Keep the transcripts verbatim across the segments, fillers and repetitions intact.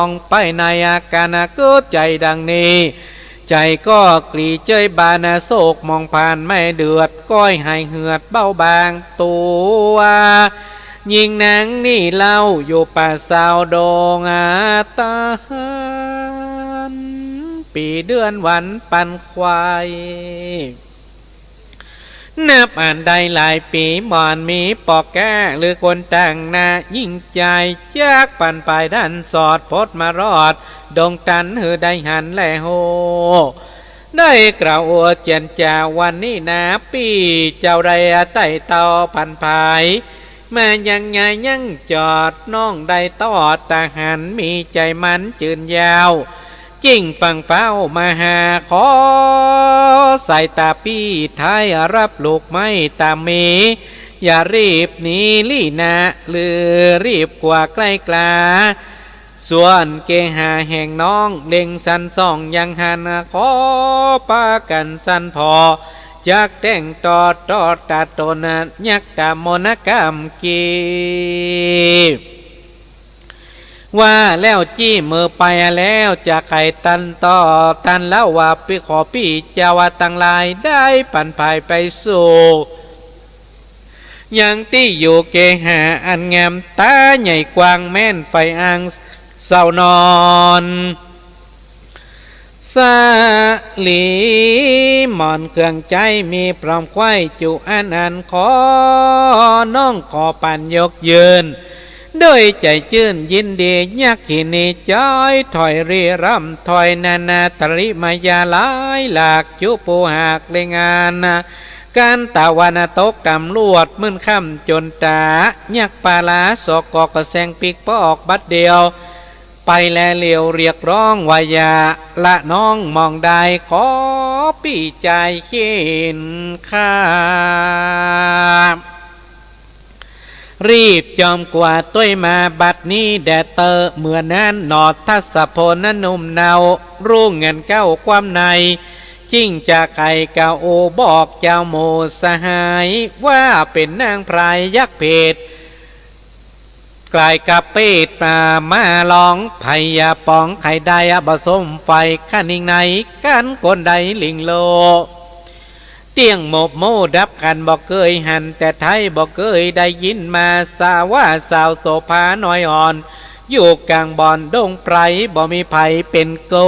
องไปในอาก๋านกึ๊ดใจ๋ดังนี้ ใจ๋ก็กลีเจยบานาโศกหมองผ่านไม่เดือด ก้อยหายเหือดเบาบางตั๋ว ยิ่งนังนี้เล่าอยู่ป่าซาวดงอาตาน ปี๋เดือนวันปันไขว้ นับอันได้หลายปี๋ บ่อนมีปอกแก้หรือคนต่างหน้า ยิ่งใจ๋จักปันผายด้านสอด พดมารอดดงตันหื้อได้หันแลฮู้ ได้กล่าวอวดเจียรจาวันนี้นา ปี้เจ้าได้ไต่เต้าปันผาย มายังไงยังจอด น้องได้ตอดตาหัน มีใจ๋มันจืนยาว จิ่งฟังเฝ้ามาหา ขอสายต๋าปี้ท้ายรับลูกไม้ต๋ามมี อย่ารีบหนีลี้นา หรือรีบกว่าใก้กล้า ส่วนเกหาแห่งน้องเล็งสันส่องยังหัน ขอปากั๋นสันผ่อ จักแต่งต่อต่อตาตน ยักต๋ามนกรรมกีบ ว่าแล้วจี้มือไปแล้ว จะไขตันต่อตันเล่าว่า ปี้ขอปี้เจ้าตังหลายได้ปันผายไปสู่ ยังตี้อยู่เกหาอันงามต๋าใหญ่กว้างแม่นไฟอ่างเสานอน สาลีหมอนเครื่องใจ๊มีพร้อมไขว้จุอันอัน ขอน้องขอปันยกยื่น ด้วยใจ๋จื้นยินดี ยักหินนี้จ้อยถอยรีร่ำถอยนานาตริมายาหลายหลาก จุผู้หากเล็งอัน ก๋านตะวันตกตำรวจมืดค่ำจนต๋า ยักปาลาสอกกอกกระแสงปิ๊กปอกบัดเดียว ไปแลเหลียวเรียกร้องว่าอย่าละน้องหม่องใด ขอปี้จายเข็ญข้า รีบจอมกวาดต้วยมาบัดนี้แด่เต๊อะ เมื่อนั้นหนอทัศพลนั้นหนุ่มเนา ฮู้เงินเก้าความใน จิ่งจะไขกล่าวบอกเจ้าหมู่สหาย ว่าเป๋นนางพรายยักษ์เผด กลายกับเปรตมา มาลองไผยาป๋อง ใค่ได้บ่สมใฝ่ คะนิงใน กันคนใดหลิ่งโล เตี้ยงหมบหมู่ดับขัน บ่เกยหันแต่ไท้ บ่เกยได้ยินมา สาวาสาวโสภาน้อยอ่อน อยู่ก๋างบ่อนดงไพร บ่มีใผเป๋นโก้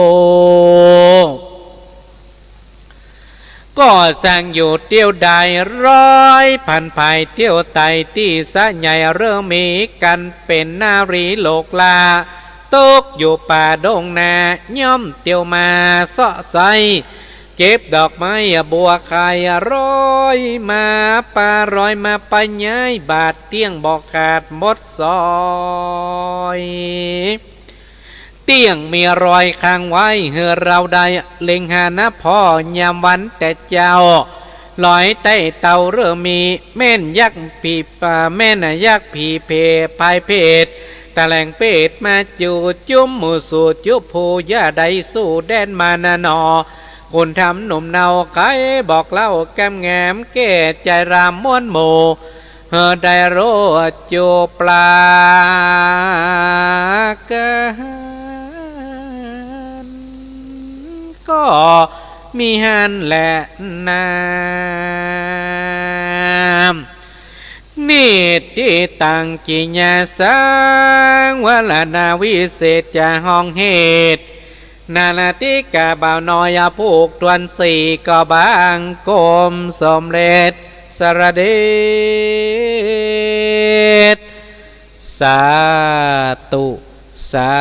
ก็สร้างอยู่เตี้ยวดาย ร้อยพันผายเตี้ยวไต่ ตี้สะใหญ่เริ่มมี กันเป๋นนารีโลกลา ตกอยู่ป่าดงนา ย่อมเตี้ยวมาเซาะไส้ เก็บดอกไม้บัวไข่ ร้อยมาปาร้อยมาปะย้าย บาดเตี้ยงบ่ขาดหมดซอย เตี้ยงมีรอยค้างไว้ หื้อเฮาได้เล็งหานะ ผ่อยามวันแต่เจ๊า ลอยไต่เต้าเริ่มมี แม่นยักษ์ผีป่า แม่นยักษ์ผีเผด พายเผด ตะแหลงเปตมาจูจุ้ม หมู่สู่จุผู้ อย่าได้สู้แดนมานะหนอ คนทำหนุ่มเนา ใค่บอกเล่ากำแหงม แก่ใจ๋รามม้วนหมู่ เฮอได้รู้จูปลากั๋น ก็มีหั้นแลนา นิฏฐิตัง กิยาสัง วรณาวิเศษจะห้องเหตุ นานาติกาบ่าวน้อย ผูกถ้วนสี่ ก็บังคมสมเร็จ สรเด็จ สาธุ สา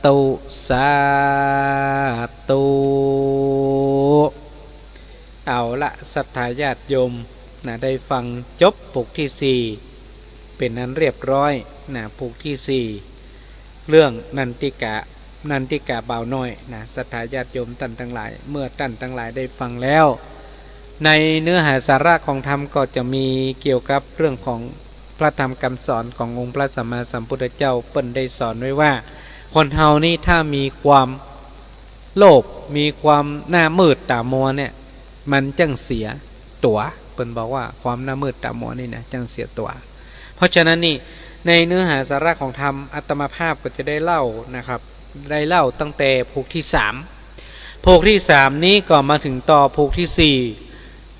ธุ สาธุ เอาละ ศรัทธาญาติโยมนะ ได้ฟังจบผูกตี้สี่ เป๋นอันเรียบร้อยนะ ผูกตี้สี่ เรื่องนันทิกะ นันทิกะบ่าวน้อยนะ ศรัทธาญาติโยมต้านตังหลาย เมื่อต้านตังหลายได้ฟังแล้ว ในเนื้อหาสาระของธรรมก็จะมีเกี่ยวกับเรื่องของพระธรรมคำสอนขององค์พระสัมมาสัมพุทธเจ้า เปิ้นได้สอนไว้ว่า คนเฮานี้ถ้ามีความโลภ มีความหน้ามืดต๋ามัวเนี่ย มันจั้งเสียตั๋ว เปิ้นบอกว่าความหน้ามืดต๋ามัวนี่นะ จั้งเสียตั๋ว เพราะฉะนั้นนี่ ในเนื้อหาสาระของธรรม อาตมาภาพก็จะได้เล่านะครับ ได้เล่าตั้งแต่ผูกตี้สาม ผูกตี้สามนี้ก็มาเถิงต่อผูกตี้สี่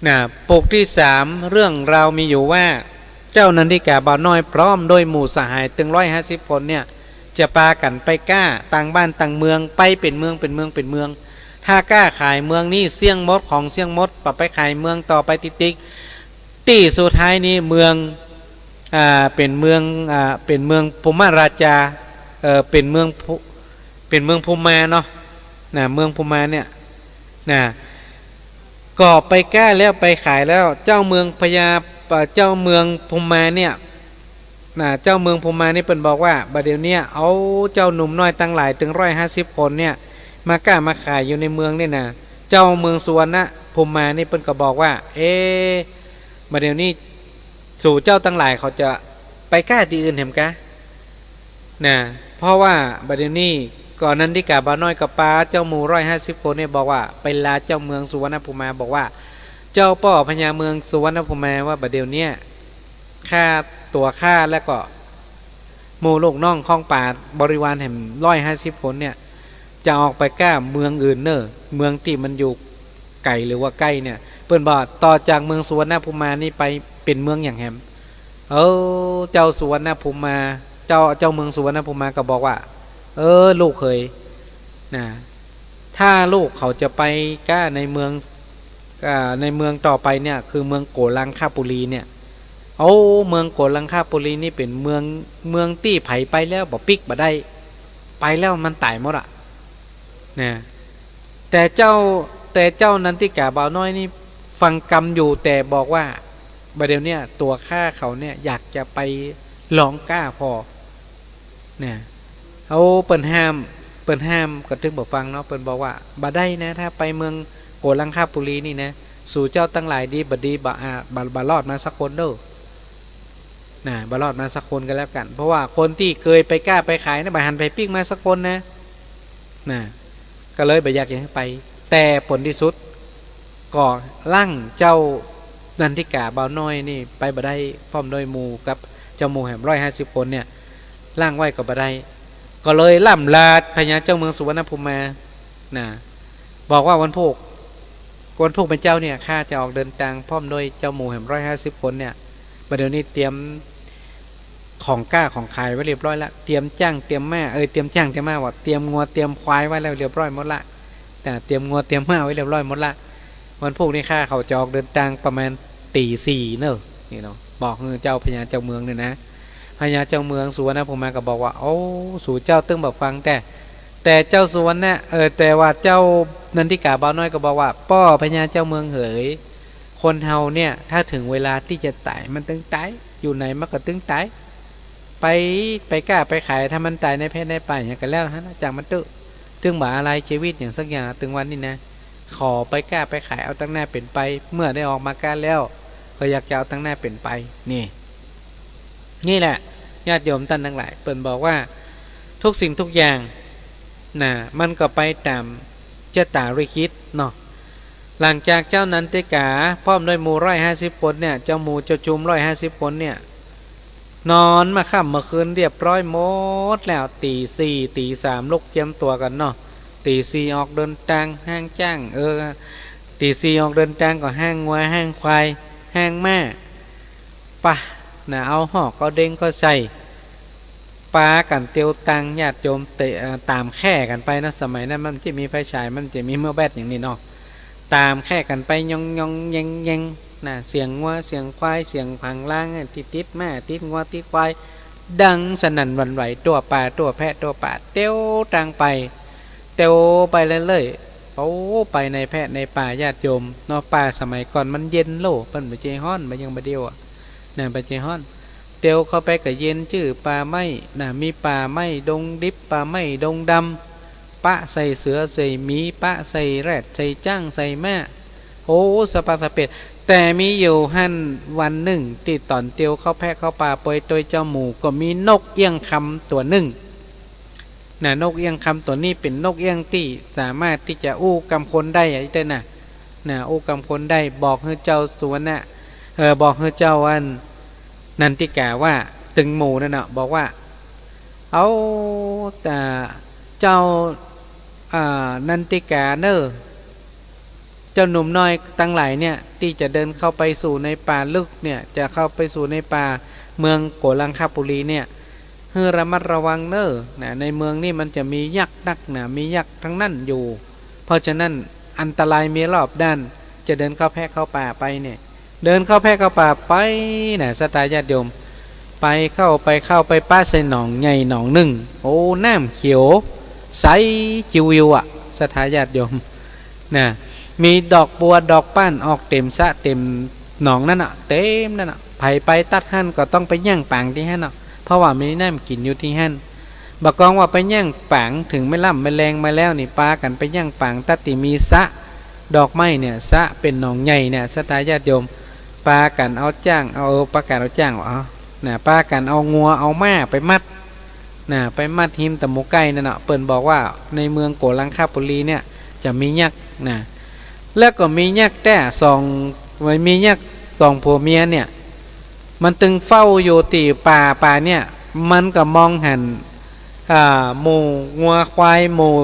นะ ผูกตี้สาม เรื่องราวมีอยู่ว่า เจ้านันทิกาบ่าวน้อยพร้อมโดยหมู่สหายตึงร้อยห้าสิบคนเนี่ย จะปากั๋นไปก๊าต่างบ้านต่างเมือง ไปเป๋นเมืองเป๋นเมืองเป๋นเมือง ถ้าก๊าขายเมืองนี้เสี้ยงหมด ของเสี้ยงหมด ก็ไปขายเมืองต่อไปติ๊กๆ ตี้สุดท้ายนี้เมือง อ่า เป๋นเมือง อ่า เป๋นเมืองภูมิราชา เอ่อ เป๋นเมืองภู เป๋นเมืองภูมิมาเนาะ นะ เมืองภูมิมาเนี่ย นะ ก็ไปก๊าแล้วไปขายแล้ว เจ้าเมืองพญา เอ่อ เจ้าเมืองภูมิมาเนี่ย นะ เจ้าเมืองภูมิมานี่เปิ้นบอกว่า บ่าเดี่ยวเนี้ย เอาเจ้าหนุ่มน้อยตังหลายตึงร้อยห้าสิบคนเนี่ย มาก๊ามาขายอยู่ในเมืองนี่นะ เจ้าเมืองสุวรรณภูมิมานี่เปิ้นก็บอกว่า เอ๊ะ บ่าเดี่ยวนี้ สูเจ้าตังหลายเขาจะไปก๊าตี้อื่นแหมกา นะ เพราะว่าบ่าเดี่ยวนี้ ก็นันทิกาบ่าวน้อยก็ปาเจ้าหมู่ร้อยห้าสิบคนเนี่ยบอกว่า ไปลาเจ้าเมืองสุวรรณภูมิมา บอกว่า เจ้าป้อพญาเมืองสุวรรณภูมิมาว่า บ่าเดี่ยวเนี้ย ข้า ตั๋วข้าแล้วก็ หมู่ลูกน้องของป๋าบริวารแหมร้อยห้าสิบคนเนี่ย จะออกไปก๊าเมืองอื่นเน่อ เมืองตี้มันอยู่ไก๋หรือว่าใก้เนี่ย เปิ้นบอกต่อจากเมืองสุวรรณภูมิมานี่ไปเป๋นเมืองหยังแหม เออ เจ้าสุวรรณภูมิมา เจ้า เจ้าเมืองสุวรรณภูมิมาก็บอกว่า เออ ลูกเขย นะ ถ้าลูกเขาจะไปก๊าในเมือง อ่า ในเมืองต่อไปเนี่ย คือเมืองโกลังคบุรีเนี่ย โอ้ เมืองโกลังคบุรีนี่เป๋นเมือง เมืองตี้ใผไปแล้วบ่ปิ๊กบ่ได้ ไปแล้วมันต๋ายหมดอะ นะ แต่เจ้า แต่เจ้านันทิกาบ่าวน้อยนี่ฟังกำอยู่ แต่บอกว่า บ่าเดี่ยวเนี้ย ตั๋วข้าเขาเนี่ย อยากจะไปลองก๊าผ่อ เนี่ย เอา เปิ้นห้าม เปิ้นห้ามก็ตึงบ่ฟังเนาะ เปิ้นบอกว่า บ่ได้นะ ถ้าไปเมืองโกลังคบุรีนี่นะ สูเจ้าตังหลายดีบ่ดี บ่อา บ่ บ่รอดมาสักคนเน่อ นะ บ่รอดมาสักคนก็แล้วกั๋น เพราะว่าคนตี้เกยไปก๊าไปขายนะ บ่หันไปปิ๊กมาสักคนนะ นะ ก็เลยบ่อยากจะหื้อไป แต่ผลตี้สุด ก็ลั้งเจ้านันทิกาบ่าวน้อยนี่ไปบ่ได้ พร้อมโดยหมู่กับเจ้าหมู่แหมร้อยห้าสิบคนเนี่ย ลั้งไว้ก็บ่ได้ ก็เลยล่ำลาพญาเจ้าเมืองสุวรรณภูมิมา นะ บอกว่าวันพูก วันพูกเป๋นเจ๊าเนี่ย ข้าจะออกเดินตางพร้อมโดยเจ้าหมู่แหมร้อยห้าสิบคนเนี่ย บ่าเดี่ยวนี้เตรียมของก๊าของขายไว้เรียบร้อยละ เตรียมจ๊างเตรียมม้า เอ้ย เตรียมจ๊างเตรียมม้าว่า เตรียมงัวเตรียมควายไว้แล้วเรียบร้อยหมดละ นะ เตรียมงัวเตรียมม้าไว้เรียบร้อยหมดละ วันพูกนี้ข้าเขาจะออกเดินตางประมาณตี๋สี่เน่อ นี่เนาะ บอกหื้อเจ้าพญาเจ้าเมืองเนี่ยนะ พญาเจ้าเมืองสุวรรณภูมิมาก็บอกว่า โอ้ สูเจ้าตึงบ่ฟังแต๊ แต่เจ้าสุวรรณะ เออ แต่ว่าเจ้านันทิกาบ่าวน้อยก็บอกว่า ป้อพญาเจ้าเมืองเหย คนเฮาเนี่ย ถ้าเถิงเวลาตี้จะต๋าย มันตึงต๋าย อยู่ไหนมันก็ตึงต๋าย ไป ไปก๊าไปขาย ถ้ามันต๋ายในแพะในป่าหยังก็แล้วหั้นน่ะ จ้างมันเต๊อะ ตึงบ่อาลัยจีวิตหยังสักอย่าง ตึงวันนี้นะ ขอไปก๊าไปขายเอาตังหน้าเป๋นไป เมื่อได้ออกมาก๊าแล้ว ก็อยากจะเอาตังหน้าเป๋นไป นี่ นี่แหละ ญาติโยมต้านตังหลาย เปิ้นบอกว่า ทุกสิ่งทุกอย่าง นะ มันก็ไปต๋ามจะต๋าลิขิตเนาะ หลังจากเจ้านันทิกา พร้อมโดยหมู่ร้อยห้าสิบคนเนี่ย เจ้าหมู่เจ้าจุมร้อยห้าสิบคนเนี่ย นอนมาค่ำมาคืนเรียบร้อยหมดแล้ว ตี๋สี่ ตี๋สาม ลุกเจียมตั๋วกั๋นเนาะ ตี๋สี่ออกเดินตาง ฮ้างจ๊าง เออ ตี๋สี่ออกเดินตางก็ฮ้างงัว ฮ้างควาย ฮ้างม้า ปะ นะ เอาฮอก เอาเด็งก็ใส่ ปากั๋นเตียวตาง ญาติโยมเตะ เอ่อ ต๋ามแค่กั๋นไปนะ สมัยนั้นมันจะมีไฟฉาย มันจะมีเมื่อแบตอย่างนี้เนาะ ต๋ามแค่กั๋นไป ยองยองแยงแยง นะ เสียงงัว เสียงควาย เสียงผังล้าง ตี้ติดม้า ติดงัว ติดควาย ดังสนั่นหวั่นไหว ตั๋วป่า ตั๋วแพะ ตั๋วป่า เตียวตางไป เตียวไปเรื่อยๆ โอ้ ไปในแพะในป่า ญาติโยมเนาะ ป่าสมัยก่อนมันเย็นโล มันบ่ใจ้ฮ้อน มันยังบ่าเดี่ยวอะ นะ บ่ใจ้ฮ้อน เตียวเข้าไปก็เย็น จื้อป่าไม้ นะ มีป่าไม้ดงดิบ ป่าไม้ดงดำ ปะใส่เสือใส่หมี ปะใส่แรด ใส่จ๊าง ใส่ม้า โอ้ สะปาสะเปด แต่มีอยู่หั้นวันนึ่ง ตี้ต๋อนเตียวเข้าแพะเข้าป่าไปตวยเจ้าหมู่ ก็มีนกเอี้ยงคำตั๋วนึ่ง นะ นกเอี้ยงคำตั๋วนี้เป๋นนกเอี้ยงตี้สามารถตี้จะอู้กำคนได้อะ ตี้นะ นะ อู้กำคนได้ บอกหื้อเจ้าสุวรรณะ เออ บอกหื้อเจ้าอันนันทิกาว่า ตึงหมู่นั่นน่ะ บอกว่า เอา แต่เจ้า อ่า นันทิกาเน่อ เจ้าหนุ่มน้อยตังหลายเนี่ย ตี้จะเดินเข้าไปสู่ในป่าลึกเนี่ย จะเข้าไปสู่ในป่าเมืองโกลังคปุรีเนี่ย หื้อระมัดระวังเน่อ นะ ในเมืองนี่มันจะมียักษ์นักหนา มียักษ์ทั้งนั้นอยู่ เพราะฉะนั้นอันตรายมีรอบด้าน จะเดินเข้าแพะเข้าป่าไปเนี่ย เดินเข้าแพะเข้าป่าไปนะ ศรัทธาญาติโยม ไปเข้า ไปเข้า ไปปะใส่หนองใหญ่หนองนึ่ง โอ้ น้ำเขียว ใสจิววิวอะ ศรัทธาญาติโยม นะ มีดอกบัวดอกป้านออกเต็มสระเต็มหนองนั่นน่ะ เต็มนั่นน่ะ ใผไปตัดหั้นก็ต้องไปแย่งป๋างตี้หั้นน่ะ เพราะว่ามีน้ำกิ๋นอยู่ตี้หั้น บ่ากองว่าไปแย่งป๋าง เถิงแม่ล่ำแม่แลงมาแล้วนี่ ปากั๋นไปแย่งป๋าง ตั๊ดตี้มีสระดอกไม้เนี่ย สระเป๋นหนองใหญ่เนี่ย ศรัทธาญาติโยม ปากั๋นเอาจ๊าง เอา เออ ปากั๋นเอาจ๊าง เอา นะ ปากั๋นเอางัวเอาม้าไปมัด นะ ไปมัดฮิมตะหมู่ใก้นั่นน่ะ เปิ้นบอกว่าในเมืองโกลังคปุรีเนี่ย จะมียักษ์นะ แล้วก็มียักษ์แต๊สอง มียักษ์สองผัวเมียเนี่ย มันตึงเฝ้าอยู่ตี้ป่า ป่าเนี่ย มันก็มองหัน อ่า หมู่งัวควาย หมู่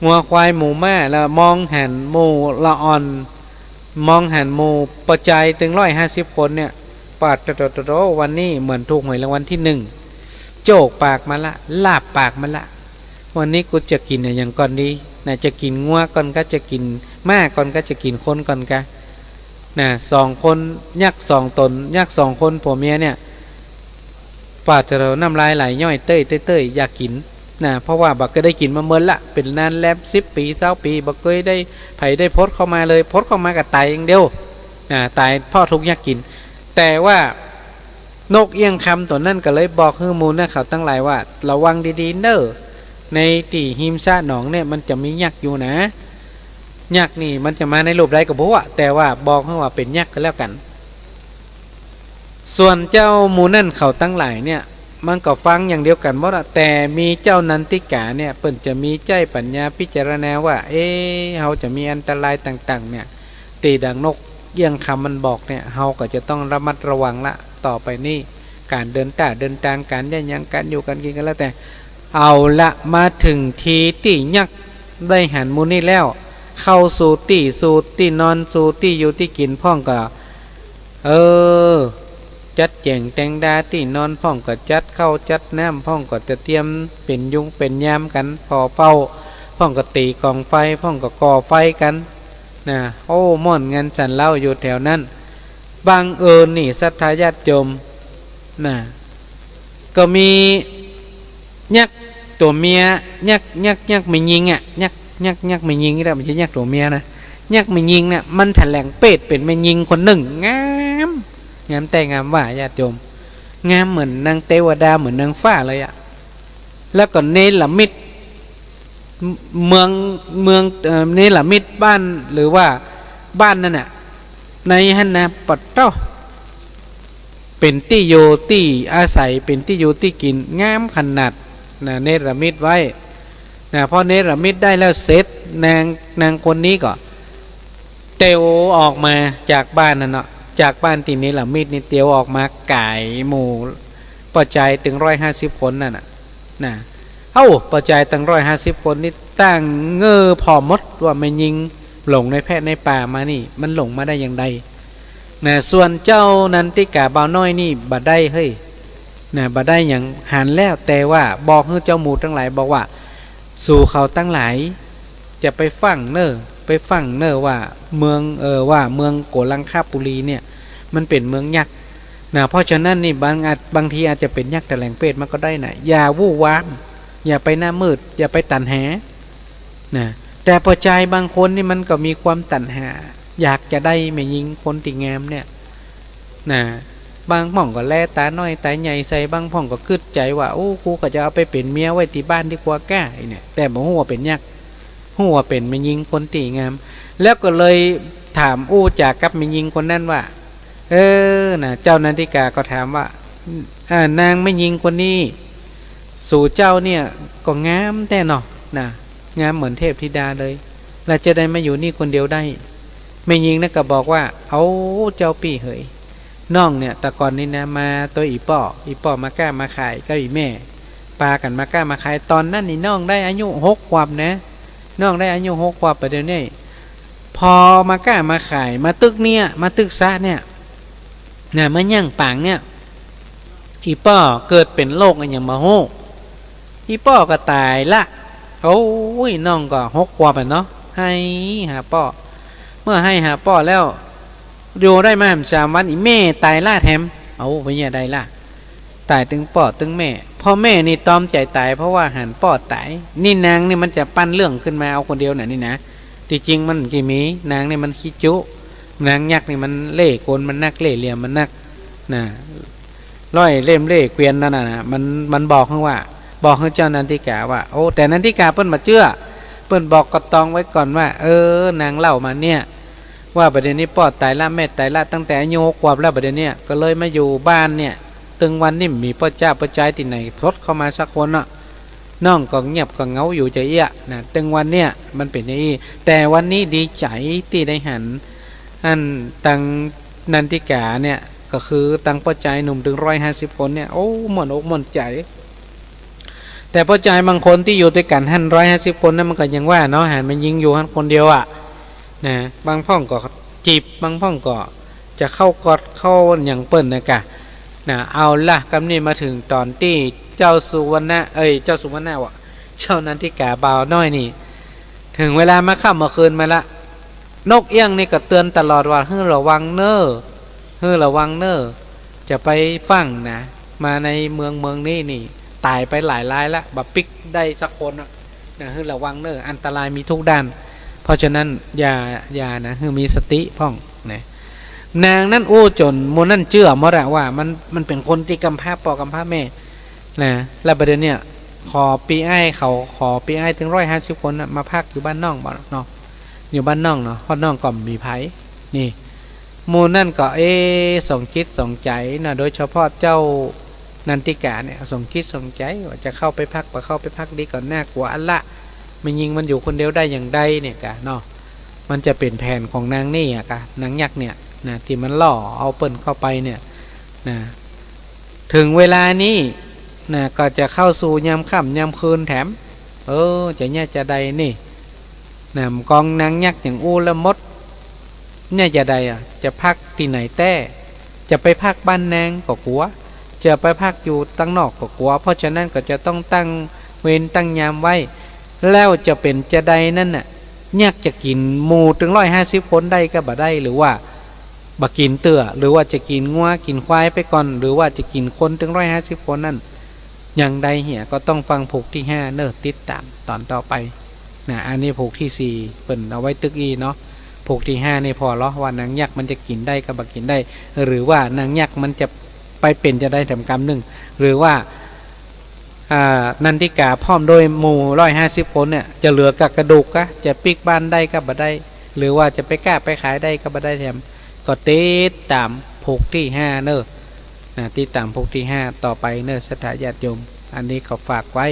งัวควายหมู่ม้า แล้วมองหันหมู่ละอ่อน มองหันหมู่ป้อจายตึงร้อยห้าสิบคนเนี่ย ปาดโตๆๆๆ วันนี้เหมือนถูกหวยรางวัลตี้นึ่ง โจ้ปากมาละ ลาบปากมาละ วันนี้กูจะกิ๋นอะหยังก่อนดี นะ จะกิ๋นงัวก่อนกา จะกิ๋นม้าก่อนกา จะกิ๋นคนก่อนกา นะ สองคน ยักษ์สองต๋น ยักษ์สองคนผัวเมียเนี่ย ปาดโตๆ น้ำลายไหลย้อยเต้ยๆๆ อยากกิ๋น นะ เพราะว่าบ่าเกยได้กิ๋นมาเมินละ เป๋นนานแลม สิบปี๋ ซาวปี๋ บ่าเกยได้ ใผได้พดเข้ามาเลย พดเข้ามาก็ต๋ายอย่างเดียว นะ ต๋ายเพราะถูกยักษ์กิ๋น แต่ว่า นกเอี้ยงคำตั๋วนั้นก็เลยบอกหื้อหมู่นักข่าวตังหลายว่า ระวังดีๆ เน่อ ในตี้ฮิมสระหนองเนี่ย มันจะมียักษ์อยู่นะ ยักษ์นี่มันจะมาในรูปใดก็บ่ฮู้อะ แต่ว่าบอกหื้อว่าเป๋นยักษ์ก็แล้วกั๋น ส่วนเจ้าหมู่นักข่าวตังหลายเนี่ย มันก็ฟังอย่างเดียวกั๋นหมดอะ แต่มีเจ้านันทิกาเนี่ย เปิ้นจะมีใจ๊ปัญญาพิจารณาว่า เอ๊ะ เฮาจะมีอันตรายต่างๆ เนี่ย ตี้ดังนกเอี้ยงคำมันบอกเนี่ย เฮาก็จะต้องระมัดระวังละ ต่อไปนี้ ก๋านเดินต้าเดินตาง ก๋านเยียะหยัง ก๋านอยู่ก๋านกิ๋นก็แล้วแต่ เอาละ มาเถิงทีตี้ยักษ์ได้หันหมู่นี้แล้ว เข้าสู่ตี้ สู่ตี้นอน สู่ตี้อยู่ตี้กิ๋นพ่องก็ เออ จัดแจ๋งแต่งดาตี้นอนพ่องก็จัดข้าวจัดน้ำ พ่องก็จะเตรียมเป๋นยุงเป๋นยามกั๋น ผ่อเฝ้า พ่องก็ตี๋ก๋องไฟ พ่องก็ก่อไฟกั๋น นะ โอ้ ม่วนงันสันเล้าอยู่แถวนั้น บังเอิญนี่ศรัทธาญาติโยม นะ ก็มียักษ์ตั๋วเมีย ยักษ์ ยักษ์ ยักษ์แม่ญิงอะ ยักษ์ ยักษ์ ยักษ์แม่ญิงนี่แหละ บ่ใจ้ยักษ์ตั๋วเมียนะ ยักษ์แม่ญิงเนี่ย มันแถลงเพศเป๋นแม่ญิงคนนึ่ง งาม งามแต๊งามว่า ญาติโยม งามเหมือนนางเตวดา เหมือนนางฟ้าเลยอะ แล้วก็เนรมิต เมือง เมือง เอ่อ เนรมิตบ้าน หรือว่าบ้านนั่นน่ะ ในหั้นนะ ปะโต้ เป๋นตี้อยู่ตี้อาศัย เป๋นตี้อยู่ตี้กิ๋น งามขนาดนะ เนรมิตไว้นะ พอเนรมิตได้แล้วเสร็จ นาง นางคนนี้ก็ เตียวออกมาจากบ้านนั่นเนาะ จากบ้านตี้เนรมิตนี่ เตียวออกมาก๋ายหมู่ป้อจายตึงร้อยห้าสิบคนนั่นน่ะ นะ เอ้า ป้อจายตึงร้อยห้าสิบคนนี่ต่างเง่อผ่อหมดว่าแม่ญิงหลงในแพะในป่ามานี่ มันหลงมาได้อย่างใด นะ ส่วนเจ้านันทิกาบ่าวน้อยนี่บ่ได้เฮ้ย นะ บ่ได้หยัง หันแล้ว แต่ว่าบอกหื้อเจ้าหมู่ตังหลาย บอกว่า สูเขาตังหลาย จะไปฟั่งเน่อ ไปฟั่งเน่อว่าเมือง เออ ว่าเมืองโกลังคปุรีเนี่ย มันเป๋นเมืองยักษ์นะ เพราะฉะนั้นนี่บางอาจ บางทีอาจจะเป๋นยักษ์แถลงเพศมาก็ได้นะ อย่าวู่วาม อย่าไปหน้ามืด อย่าไปตัณหา นะ แต่ป้อจายบางคนนี่มันก็มีความตัณหา อยากจะได้แม่ญิงคนตี้งามเนี่ย นะ บางพ่องก็แลต๋าน้อยต๋าใหญ่ใส่ บางพ่องก็กึ๊ดใจ๋ว่า โอ้ กูก็จะเอาไปเป๋นเมียไว้ตี้บ้านดีกว่าก้า ไอ้เนี่ย แต่บ่ฮู้ว่าเป๋นยักษ์ ฮู้ว่าเป๋นแม่ญิงคนตี้งาม แล้วก็เลยถามอู้จ๋ากับแม่ญิงคนนั้นว่า เออ นะ เจ้านันทิกาก็ถามว่า อ่า นางแม่ญิงคนนี้ สูเจ้าเนี่ยก็งามแต๊เนาะ นะ งามเหมือนเทพธิดาเลย แล้วจะใดมาอยู่นี่คนเดียวได้ แม่ญิงนั่นก็บอกว่า เอา เจ้าปี้เหย น้องเนี่ย แต่ก่อนนี้นะ มาตวยอี่ป้อ อี่ป้อมาก้ามาขายกับอี่แม่ ปากั๋นมาก้ามาขาย ต๋อนนั้นนี่น้องได้อายุหกขวบนะ น้องได้อายุหกขวบ บ่าเดี่ยวนี้ ปอมาก้ามาขาย มาตึกเนี่ย มาตึกสระเนี่ย นะ มาย่างป๋างเนี่ย อี่ป้อเกิดเป๋นโรคอะหยังบ่ฮู้ อี่ป้อก็ต๋ายละ โอ้ย น้องก็หกขวบอะเนาะ ไห้หาป้อ เมื่อไห้หาป้อแล้ว อยู่ได้บ่าสามวัน อี่แม่ต๋ายละแถม เอ้า เป๋นเยียะใดละ ต๋ายตึงป้อตึงแม่ ป้อแม่นี่ตอมใจ๋ต๋าย เพราะว่าหันป้อต๋าย นี่นางนี่มันจะปั้นเรื่องขึ้นมาเอาคนเดียวน่ะนี่นะ ตี้จริงมันบ่มี นางนี่มันขี้จุ นางยักษ์นี่มันเล่ห์ก๋ลมันนัก เล่ห์เหลี่ยมมันนัก นะ ร้อยเล่มเล่ห์เกวียนนั่นน่ะนะ มัน มันบอกว่า บอกหื้อเจ้านันทิกาว่า โอ้ แต่นันทิกาเปิ้นบ่เจื้อ เปิ้นบอกกระตองไว้ก่อนว่า เออ นางเล่ามาเนี่ย ว่าบ่าเดี่ยวนี้ป้อต๋ายละ แม่ต๋ายละ ตั้งแต่อายุหกขวบแล้ว บ่าเดี่ยวนี้ ก็เลยมาอยู่บ้านเนี่ย ตึงวันนี้บ่มีป้อจ๊ะป้อจ๊ายตี้ไหนพลดเข้ามาสักคนเนาะ น้องก็เงียบก็เหงาอยู่จาอี้นะ ตึงวันเนี่ยมันเป๋นอย่างอี้ แต่วันนี้ดีใจ๋ตี้ได้หัน อันตังนันทิกาเนี่ย ก็คือตังป้อจายหนุ่มตึงร้อยห้าสิบคนเนี่ย โอ้ ม่วนอกม่วนใจ๋ แต่ป้อจายบางคนตี้อยู่ตวยกั๋นหั้นร้อยห้าสิบคนนั้น มันก็ยังว่าเนาะ หันแม่ญิงอยู่หั้นคนเดียวอะ นะ บางพ่องก็จีบ บางพ่องก็จะเข้ากอดเข้าหยังเปิ้นนะกะ นะ เอาละ กำนี้มาเถิงต๋อนตี้เจ้าสุวรรณะ เอ้ย เจ้าสุวรรณะวะ เจ้านันทิกาบ่าวน้อยนี่ เถิงเวลาเมื่อค่ำเมื่อคืนมาละ นกเอี้ยงนี่ก็เตือนตลอดว่า หื้อระวังเน่อ หื้อระวังเน่อ จะไปฟั่งนะ มาในเมืองเมืองนี้นี่ ต๋ายไปหลายรายละ บ่ปิ๊กได้สักคนอะ นะ หื้อระวังเน่อ อันตรายมีทุกด้าน เพราะฉะนั้นอย่า อย่านะ หื้อมีสติพ่องนะ นางนั้นอู้จ๋นหมู่นั้นเจื้อหมดอะว่ามัน มันเป๋นคนตี้กำพร้าป้อกำพร้าแม่นะ แล้วบ่าเดี่ยวเนี่ย ขอปี้อ้ายเขา ขอปี้อ้ายตึงร้อยห้าสิบคนน่ะ มาพักอยู่บ้านน้องบ่เนาะ อยู่บ้านน้องเนาะ เพราะน้องก็บ่มีใผ นี่ หมู่นั้นก็ เอ๊ะ สองจิตสองใจ๋นะ โดยเฉพาะเจ้านันทิกาเนี่ย สองจิตสองใจ๋ว่าจะเข้าไปพัก บ่เข้าไปพักดีก่อน น่ากลัวอันละ แม่ญิงมันอยู่คนเดียวได้อย่างใดเนี่ยกะเนาะ มันจะเป๋นแผนของนางนี่อะกะ นางยักษ์เนี่ยนะ ตี้มันล่อเอาเปิ้นเข้าไปเนี่ยนะ เถิงเวลานี้นะ ก็จะเข้าสู่ยามค่ำยามคืนแถม เออ จะเยียะจาใดนี่นะ กองนางยักษ์อย่างอู้ละหมด เยียะจาใดอะ จะพักตี้ไหนแต๊ จะไปพักบ้านนางก็กั๋ว จะไปพักอยู่ตังนอกก็กั๋ว เพราะฉะนั้นก็จะต้องตั้งเวรตั้งยามไว้ แล้วจะเป๋นจาใดนั้นน่ะ ยักษ์จะกิ๋นหมู่ตึงร้อยห้าสิบคนได้ก็บ่ได้ หรือว่าบ่กิ๋นเตื้อ หรือว่าจะกิ๋นงัวกิ๋นควายไปก่อน หรือว่าจะกิ๋นคนตึงร้อยห้าสิบคนนั้น อย่างใดเหียก็ต้องฟังผูกตี้ห้าเน่อ ติดต๋ามต๋อนต่อไปนะ อันนี้ผูกตี้สี่ เปิ้นเอาไว้ตึกอี้เนาะ ผูกตี้ห้านี่ผ่อลอว่านางยักษ์มันจะกิ๋นได้ก็บ่กิ๋นได้ หรือว่านางยักษ์มันจะไปเป๋นจาใดแถมกำนึ่ง หรือว่า อ่า นันทิกาพร้อมโดยหมู่ร้อยห้าสิบคนเนี่ย จะเหลือก้ากระดูกกะ จะปิ๊กบ้านได้ก็บ่ได้ หรือว่าจะไปก้าไปขายได้ก็บ่ได้แถม ก็ติดต๋ามผูกตี้ห้าเน่อ นะ ติดต๋ามผูกตี้ห้าต่อไปเน่อ ศรัทธาญาติโยม อันนี้ก็ฝากไว้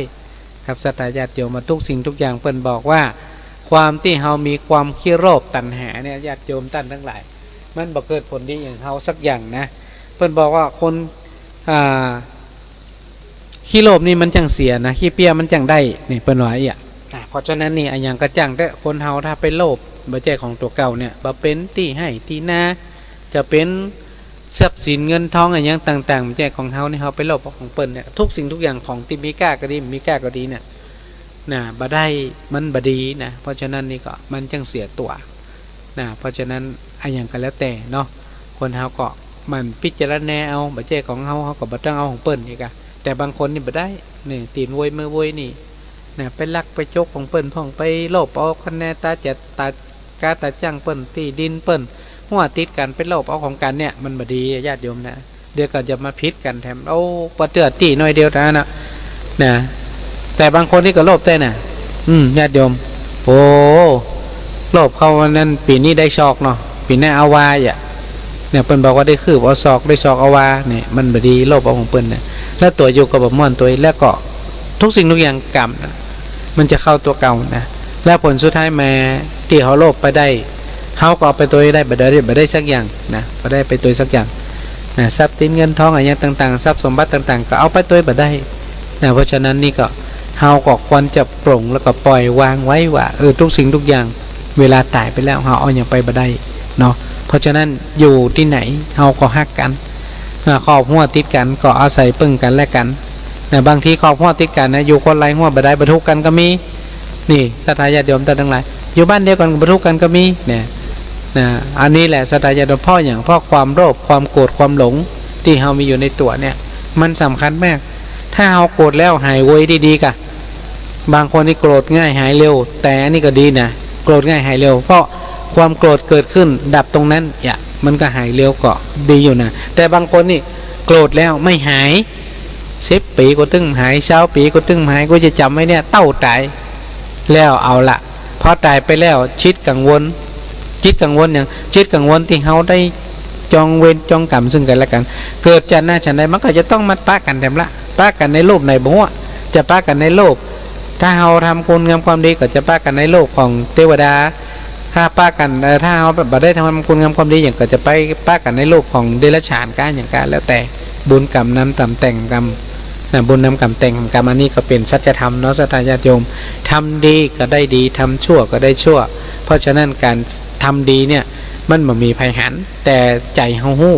ครับ ศรัทธาญาติโยม ว่าทุกสิ่งทุกอย่างเปิ้นบอกว่า ความตี้เฮามีความขี้โลภตัณหาเนี่ย ญาติโยมต้านตังหลาย มันบ่เกิดผลดีอย่างเฮาสักอย่างนะ เปิ้นบอกว่าคน อ่า ขี้โลภนี่มันจั่งเสียนะ ขี้เปี้ยมันจั่งได้ นี่เปิ้นว่าอี้อะ อ่า เพราะฉะนั้นนี่ อะหยังก็จ้างเต๊อะ คนเฮาถ้าไปโลภ บ่ใจ้ของตั๋วเก่าเนี่ย บ่เป๋นตี้ไฮ่ตี้นา จะเป๋นทรัพย์สินเงินทองอะหยังต่างๆ บ่ใจ้ของเฮานี่ เฮาไปโลภเอาของเปิ้นเนี่ย ทุกสิ่งทุกอย่างของตี้มีก้าก็ดี บ่มีก้าก็ดีเนี่ย นะ บ่ได้ มันบ่ดีนะ เพราะฉะนั้นนี่ก็มันจั่งเสียตั๋ว นะ เพราะฉะนั้นอะหยังก็แล้วแต่เนาะ คนเฮาก็หมั่นพิจารณาเอา บ่ใจ้ของเฮา เฮาก็บ่ต้องเอาของเปิ้นอี้กะ แต่บางคนนี่บ่ได้ นี่ ตี๋นโวยมือโวยนี่ นะ ไปลักไปจกของเปิ้นพ่อง ไปโลภเอาคะแนนต๋าแจ๋ดต๋าก๊าต๋าจ้างเปิ้น ตี้ดินเปิ้น หัวติดกั๋น ไปโลภเอาของกั๋นเนี่ย มันบ่ดีอะญาติโยมนะ เดี๋ยวก็จะมาผิดกั๋นแถม โอ้ บ่เตื้อตี้น้อยเดียวเต้านั้นน่ะ นะ แต่บางคนนี่ก็โลภแต๊น่ะ อืม ญาติโยม โอ้ โลภเข้าวันนั้น ปี๋นี้ได้ศอกเนาะ ปี๋หน้าเอาวาอะ เนี่ย เปิ้นบอกว่าได้คืบเอาศอก ได้ศอกเอาวา เนี่ย มันบ่ดี โลภเอาของเปิ้นเนี่ย แล้วตั๋วอยู่ก็บ่ม่วนตั๋ว แล้วก็ทุกสิ่งทุกอย่างกรรมน่ะ มันจะเข้าตั๋วเก่านะ แล้วผลสุดท้ายมา ตี้เฮาโลภไปได้ เฮาก็เอาไปตั๋วได้ บ่ได้ บ่ได้สักอย่างนะ บ่ได้ไปตั๋วสักอย่าง นะ ทรัพย์สินเงินทองอะหยังต่างๆ ทรัพย์สมบัติต่างๆ ก็เอาไปตวยบ่ได้นะ เพราะฉะนั้นนี่ก็ เฮาก็ควรจะปลงแล้วก็ปล่อยวางไว้ว่า เออ ทุกสิ่งทุกอย่าง เวลาต๋ายไปแล้ว เฮาเอาหยังไปบ่ได้เนาะ เพราะฉะนั้นอยู่ตี้ไหน เฮาก็ฮักกั๋น นะ ครอบครัวติดกั๋นก็อาศัยเปิ้งกั๋นและกั๋น นะ บางทีครอบครัวติดกั๋นนะ อยู่คนละฮั้วบ่ได้ บ่ถูกกั๋นก็มี นี่ ศรัทธาญาติโยมต้านตังหลาย อยู่บ้านเดียวกั๋นก็บ่ถูกกั๋นก็มี เนี่ย นะ อันนี้แหละ ศรัทธาญาติโยม เพราะหยัง เพราะความโลภ ความโกรธ ความหลง ตี้เฮามีอยู่ในตั๋วเนี่ย มันสำคัญมาก ถ้าเฮาโกรธแล้วหายโวยดีๆ ก่ะ บางคนนี่โกรธง่ายหายเร็ว แต่อันนี้ก็ดีนะ โกรธง่ายหายเร็ว เพราะความโกรธเกิดขึ้นดับตรงนั้น เนี่ย มันก็หายเร็วก็ดีอยู่นะ แต่บางคนนี่โกรธแล้วไม่หาย สิบปี๋ก็ตึงหาย ซาวปี๋ก็ตึงหาย ก็จะจ๋ำไว้เนี่ย เต้าต๋าย แล้วเอาละ พอต๋ายไปแล้ว จิตกังวล จิตกังวลหยัง จิตกังวลตี้เฮาได้จองเวรจองกรรมซึ่งกั๋นและกั๋น เกิดจะหน้าฉันใด มันก็จะต้องมาปะกั๋นแถมละ ปะกั๋นในโลกไหนบ่ฮู้ จะปะกั๋นในโลก ถ้าเฮาทำคุณงามความดีก็จะปะกั๋นในโลกของเตวดา ถ้าปะกั๋น เอ่อ ถ้าเฮาบ่ได้ทำคุณงามความดีหยังก็จะไปปะกั๋นในโลกของเดรัจฉานก้าหยังก้า แล้วแต่บุญกรรมนำกรรมแต่งกรรม นะ บุญนำกรรมแต่งกรรม อันนี้ก็เป๋นสัจธรรมเนาะ ศรัทธาญาติโยม ทำดีก็ได้ดี ทำชั่วก็ได้ชั่ว เพราะฉะนั้นก๋านทำดีเนี่ย มันบ่มีใผหัน แต่ใจ๋เฮาฮู้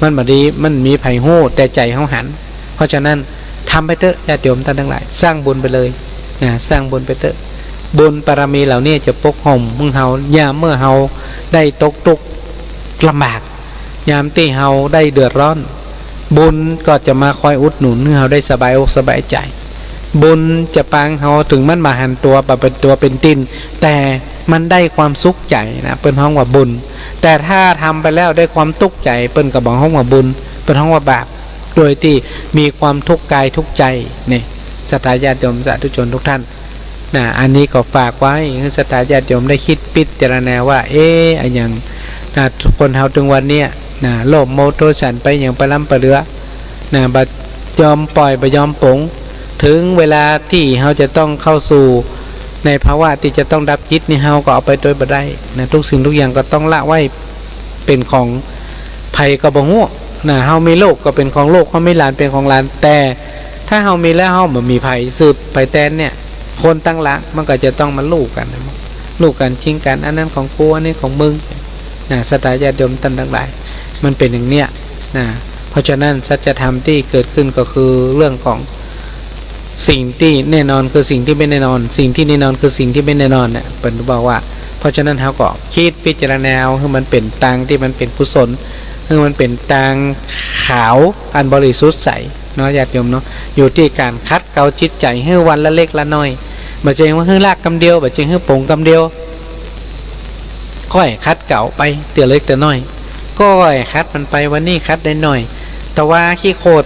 มันบ่ดี มันมีใผฮู้ แต่ใจ๋เฮาหัน เพราะฉะนั้นทำไปเต๊อะ ญาติโยมต้านตังหลาย สร้างบุญไปเลย นะ สร้างบุญไปเต๊อะ บุญบารมีเหล่านี้จะปกฮ่มเฮา ยามเมื่อเฮาได้ตกตุ๊กข์ลำบาก ยามตี้เฮาได้เดือดร้อน บุญก็จะมาคอยอุดหนุนหื้อเฮาได้สบายอกสบายใจ๋ บุญจะปางเฮา เถิงมันบ่หันตั๋ว บ่เป๋นตั๋วเป๋นตี๋น แต่มันได้ความสุขใจ๋นะ เปิ้นฮ้องว่าบุญ แต่ถ้าทำไปแล้วได้ความตุ๊กข์ใจ๋ เปิ้นก็บ่ฮ้องว่าบุญ เปิ้นฮ้องว่าบาป โดยตี้มีความทุกข์กายทุกข์ใจ๋ นี่ ศรัทธาญาติโยมสาธุชนทุกท่าน นะ อันนี้ก็ฝากไว้หื้อศรัทธาญาติโยมได้กึ๊ดพิจารณาว่า เอ๊ะ อะหยัง นะ คนเฮาเถิงวันเนี้ย นะ โลภโมโทสันไปหยังไปล้ำไปเหลือ นะ บ่ยอมปล่อย บ่ยอมปลง เถิงเวลาตี้เฮาจะต้องเข้าสู่ในภาวะตี้จะต้องดับกิจนี่ เฮาก็เอาไปตวยบ่ได้ นะ ทุกสิ่งทุกอย่างก็ต้องละไว้ เป๋นของใผก็บ่ฮู้ นะ เฮามีลูกก็เป๋นของลูก เฮามีหลานเป๋นของหลาน แต่ถ้าเฮามีแล้วเฮาบ่มีใผสืบใผแตนเนี่ย คนตังหลังมันก็จะต้องมาลู่กั๋น ลู่กั๋น ชิงกั๋น อันนั้นของกู อันนี้ของมึง นะ ศรัทธาญาติโยมต้านตังหลาย มันเป๋นอย่างเนี้ย นะ เพราะฉะนั้นสัจธรรมตี้เกิดขึ้นก็คือเรื่องของสิ่งตี้แน่นอนคือสิ่งตี้ไม่แน่นอน สิ่งตี้แน่นอนคือสิ่งตี้ไม่แน่นอนเนี่ย เปิ้นบอกว่า เพราะฉะนั้นเฮาก็กึ๊ดพิจารณาเอาหื้อมันเป๋นตางตี้มันเป๋นกุศล หื้อมันเป๋นตางขาวอันบริสุทธิ์ใสเนาะ ญาติโยมเนาะ อยู่ตี้ก๋านขัดเกลาจิตใจ๋หื้อวันละเล็กละน้อย บ่ใจ้ว่าหื้อละกำเดียว บ่ใจ้หื้อปลงกำเดียว ก้อยขัดเกลาไปเตื้อเล็กเตื้อน้อย ก้อยขัดมันไป วันนี้ขัดได้น้อย แต่ว่าขี้โขด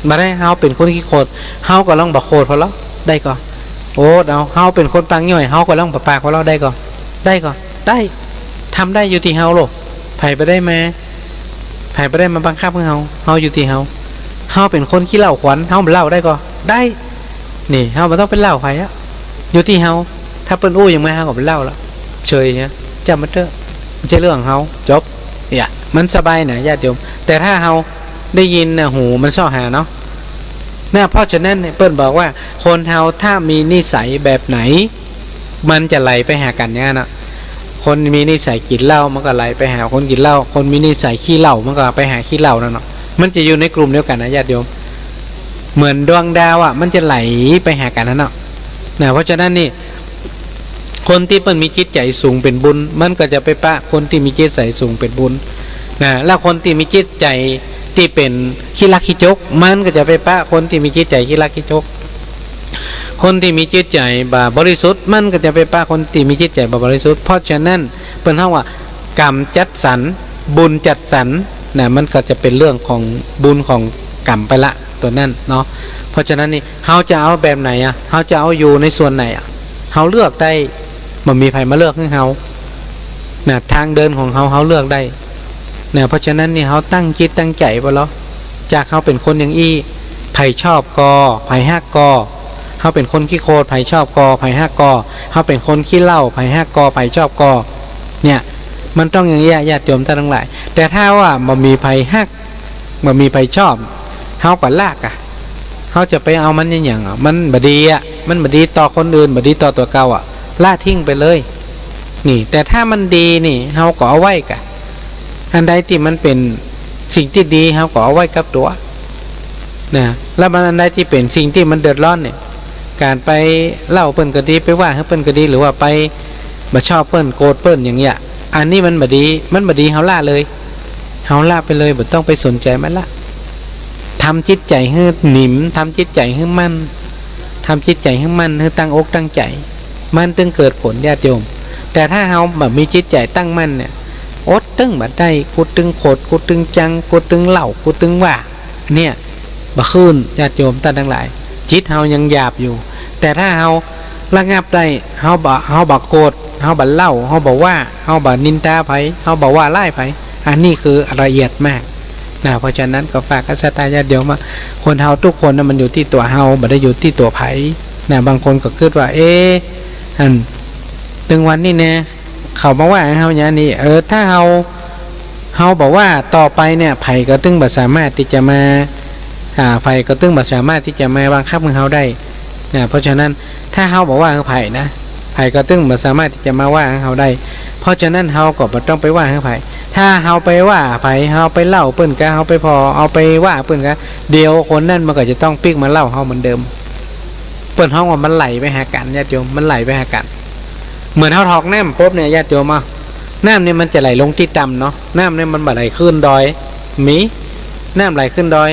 บ่ได้ เฮาเป๋นคนขี้โขด เฮาก็ลองบ่โขดพอเลาะ ได้ก่อ โอ้ เฮา เฮาเป๋นคนปากย่อย เฮาก็ลองบ่ปากพอเลาะ ได้ก่อ ได้ก่อ ได้ ทำได้อยู่ตี้เฮาโลด ใผบ่ได้มา ใผบ่ได้มาบังคับหื้อเฮา เฮาอยู่ตี้เฮา เฮาเป๋นคนขี้เหล้าขวัญ เฮาบ่เหล้าได้ก่อ ได้ นี่ เฮาบ่ต้องไปเหล้าใผอะ อยู่ตี้เฮา ถ้าเปิ้นอู้หยังมา เฮาก็บ่เหล้าละ เฉยเนี่ย จ้างมันเต๊อะ บ่ใจ้เรื่องของเฮา จบ เนี่ย มันสบายนะ ญาติโยม แต่ถ้าเฮาได้ยินนะ หูมันเซาะหาเนาะ นะ เพราะฉะนั้นเนี่ย เปิ้นบอกว่า คนเฮาถ้ามีนิสัยแบบไหน มันจะไหลไปหากั๋นอย่างนั้นน่ะ คนมีนิสัยกิ๋นเหล้า มันก็ไหลไปหาคนกิ๋นเหล้า คนมีนิสัยขี้เหล้า มันก็ไปหาขี้เหล้านั่นเนาะ มันจะอยู่ในกลุ่มเดียวกั๋นนะ ญาติโยม เหมือนดวงดาวอะ มันจะไหลไปหากั๋นนั่นเนาะ นะ เพราะฉะนั้นนี่ คนตี้เปิ้นมีจิตใจ๋สูงเป๋นบุญ มันก็จะไปปะคนตี้มีจิตใจ๋สูงเป๋นบุญ นะ แล้วคนตี้มีจิตใจ๋ตี้เป๋นขี้ลักขี้จก มันก็จะไปปะคนตี้มีจิตใจ๋ขี้ลักขี้จก คนตี้มีจิตใจ๋บ่บริสุทธิ์ มันก็จะไปปะคนตี้มีจิตใจ๋บ่บริสุทธิ์ เพราะฉะนั้นเปิ้นฮ้องว่า กรรมจัดสรร บุญจัดสรร นะ มันก็จะเป๋นเรื่องของบุญของกรรมไปละ ตั๋วนั้นเนาะ เพราะฉะนั้นนี่ เฮาจะเอาแบบไหนอะ เฮาจะเอาอยู่ในส่วนไหนอะ เฮาเลือกได้ บ่มีใผมาเลือกหื้อเฮา นะ ตางเดินของเฮา เฮาเลือกได้ นะ เพราะฉะนั้นนี่ เฮาตั้งจิตตั้งใจ๋บ่เลาะ จากเฮาเป๋นคนอย่างอี้ ใผชอบก่อ ใผฮักก่อ เฮาเป๋นคนขี้โขด ใผชอบก่อ ใผฮักก่อ เฮาเป๋นคนขี้เหล้า ใผฮักก่อ ใผชอบก่อ เนี่ย มันต้องอย่างเงี้ย ญาติโยมต้านตังหลาย แต่ถ้าว่าบ่มีใผฮัก บ่มีใผชอบ เฮาก็ละก่ะ เฮาจะไปเอามันอะหยังอะ มันบ่ดีอะ มันบ่ดีต่อคนอื่น บ่ดีต่อตั๋วเก่าอะ ละทิ้งไปเลย นี่ แต่ถ้ามันดีนี่ เฮาก็เอาไว้ก่ะ อันใดตี้มันเป๋นสิ่งตี้ดี เฮาก็เอาไว้กับตั๋ว นะ แล้วมันอันใดตี้เป๋นสิ่งตี้มันเดือดร้อนเนี่ย ก๋านไปเล่าเปิ้นก็ดี ไปว่าหื้อเปิ้นก็ดี หรือว่าไปบ่ชอบเปิ้น โกรธเปิ้นอย่างเงี้ย อันนี้มันบ่ดี มันบ่ดี เฮาละเลย เฮาละไปเลย บ่ต้องไปสนใจ๋มันละ ทำจิตใจ๋หื้อนิ่ม ทำจิตใจ๋หื้อมั่น ทำจิตใจ๋หื้อมั่น หื้อตั้งอกตั้งใจ๋ มันตึงเกิดผล ญาติโยม แต่ถ้าเฮาบ่มีจิตใจ๋ตั้งมั่นเนี่ย อดตึงบ่ได้ กูตึงโขด กูตึงจัง กูตึงเล่า กูตึงว่า เนี่ย บ่ขึ้น ญาติโยมต้านตังหลาย จิตเฮายังหยาบอยู่ แต่ถ้าเฮาระงับได้ เฮาบ่ เฮาบ่โกรธ เฮาบ่เล่า เฮาบ่ว่า เฮาบ่นินทาใผ เฮาบ่ว่าร้ายใผ อันนี้คือละเอียดมาก นะ เพราะฉะนั้นก็ฝากกับศรัทธาญาติโยมว่า คนเฮาทุกคนน่ะมันอยู่ตี้ตั๋วเฮา บ่ได้อยู่ตี้ตั๋วใผ นะ บางคนก็กึ๊ดว่า เอ๊ะ อัน ตึงวันนี้แน่ เขามาว่าเฮาอย่างนี้ เออ ถ้าเฮา เฮาบ่ว่าต่อไปเนี่ย ใผก็ตึงบ่สามารถตี้จะมา อ่า ใผก็ตึงบ่สามารถตี้จะมาบังคับหื้อเฮาได้ นะ เพราะฉะนั้น ถ้าเฮาบ่ว่าหื้อใผนะ ใผก็ตึงบ่สามารถตี้จะมาว่าหื้อเฮาได้ เพราะฉะนั้นเฮาก็บ่ต้องไปว่าหื้อใผ ถ้าเฮาไปว่าใผ เฮาไปเล่าเปิ้นกา เฮาไปผ่อ เฮาไปว่าเปิ้นกา เดี๋ยวคนนั้นมันก็จะต้องปิ๊กมาเล่าเฮาเหมือนเดิม เปิ้นฮ้องว่ามันไหลไปหากั๋น ญาติโยม มันไหลไปหากั๋น เหมือนเฮาถอกน้ำปุ๊บเนี่ย ญาติโยม เอ้า น้ำเนี่ยมันจะไหลลงตี้ต่ำเนาะ น้ำเนี่ยมันบ่ไหลขึ้นดอย มี น้ำไหลขึ้นดอย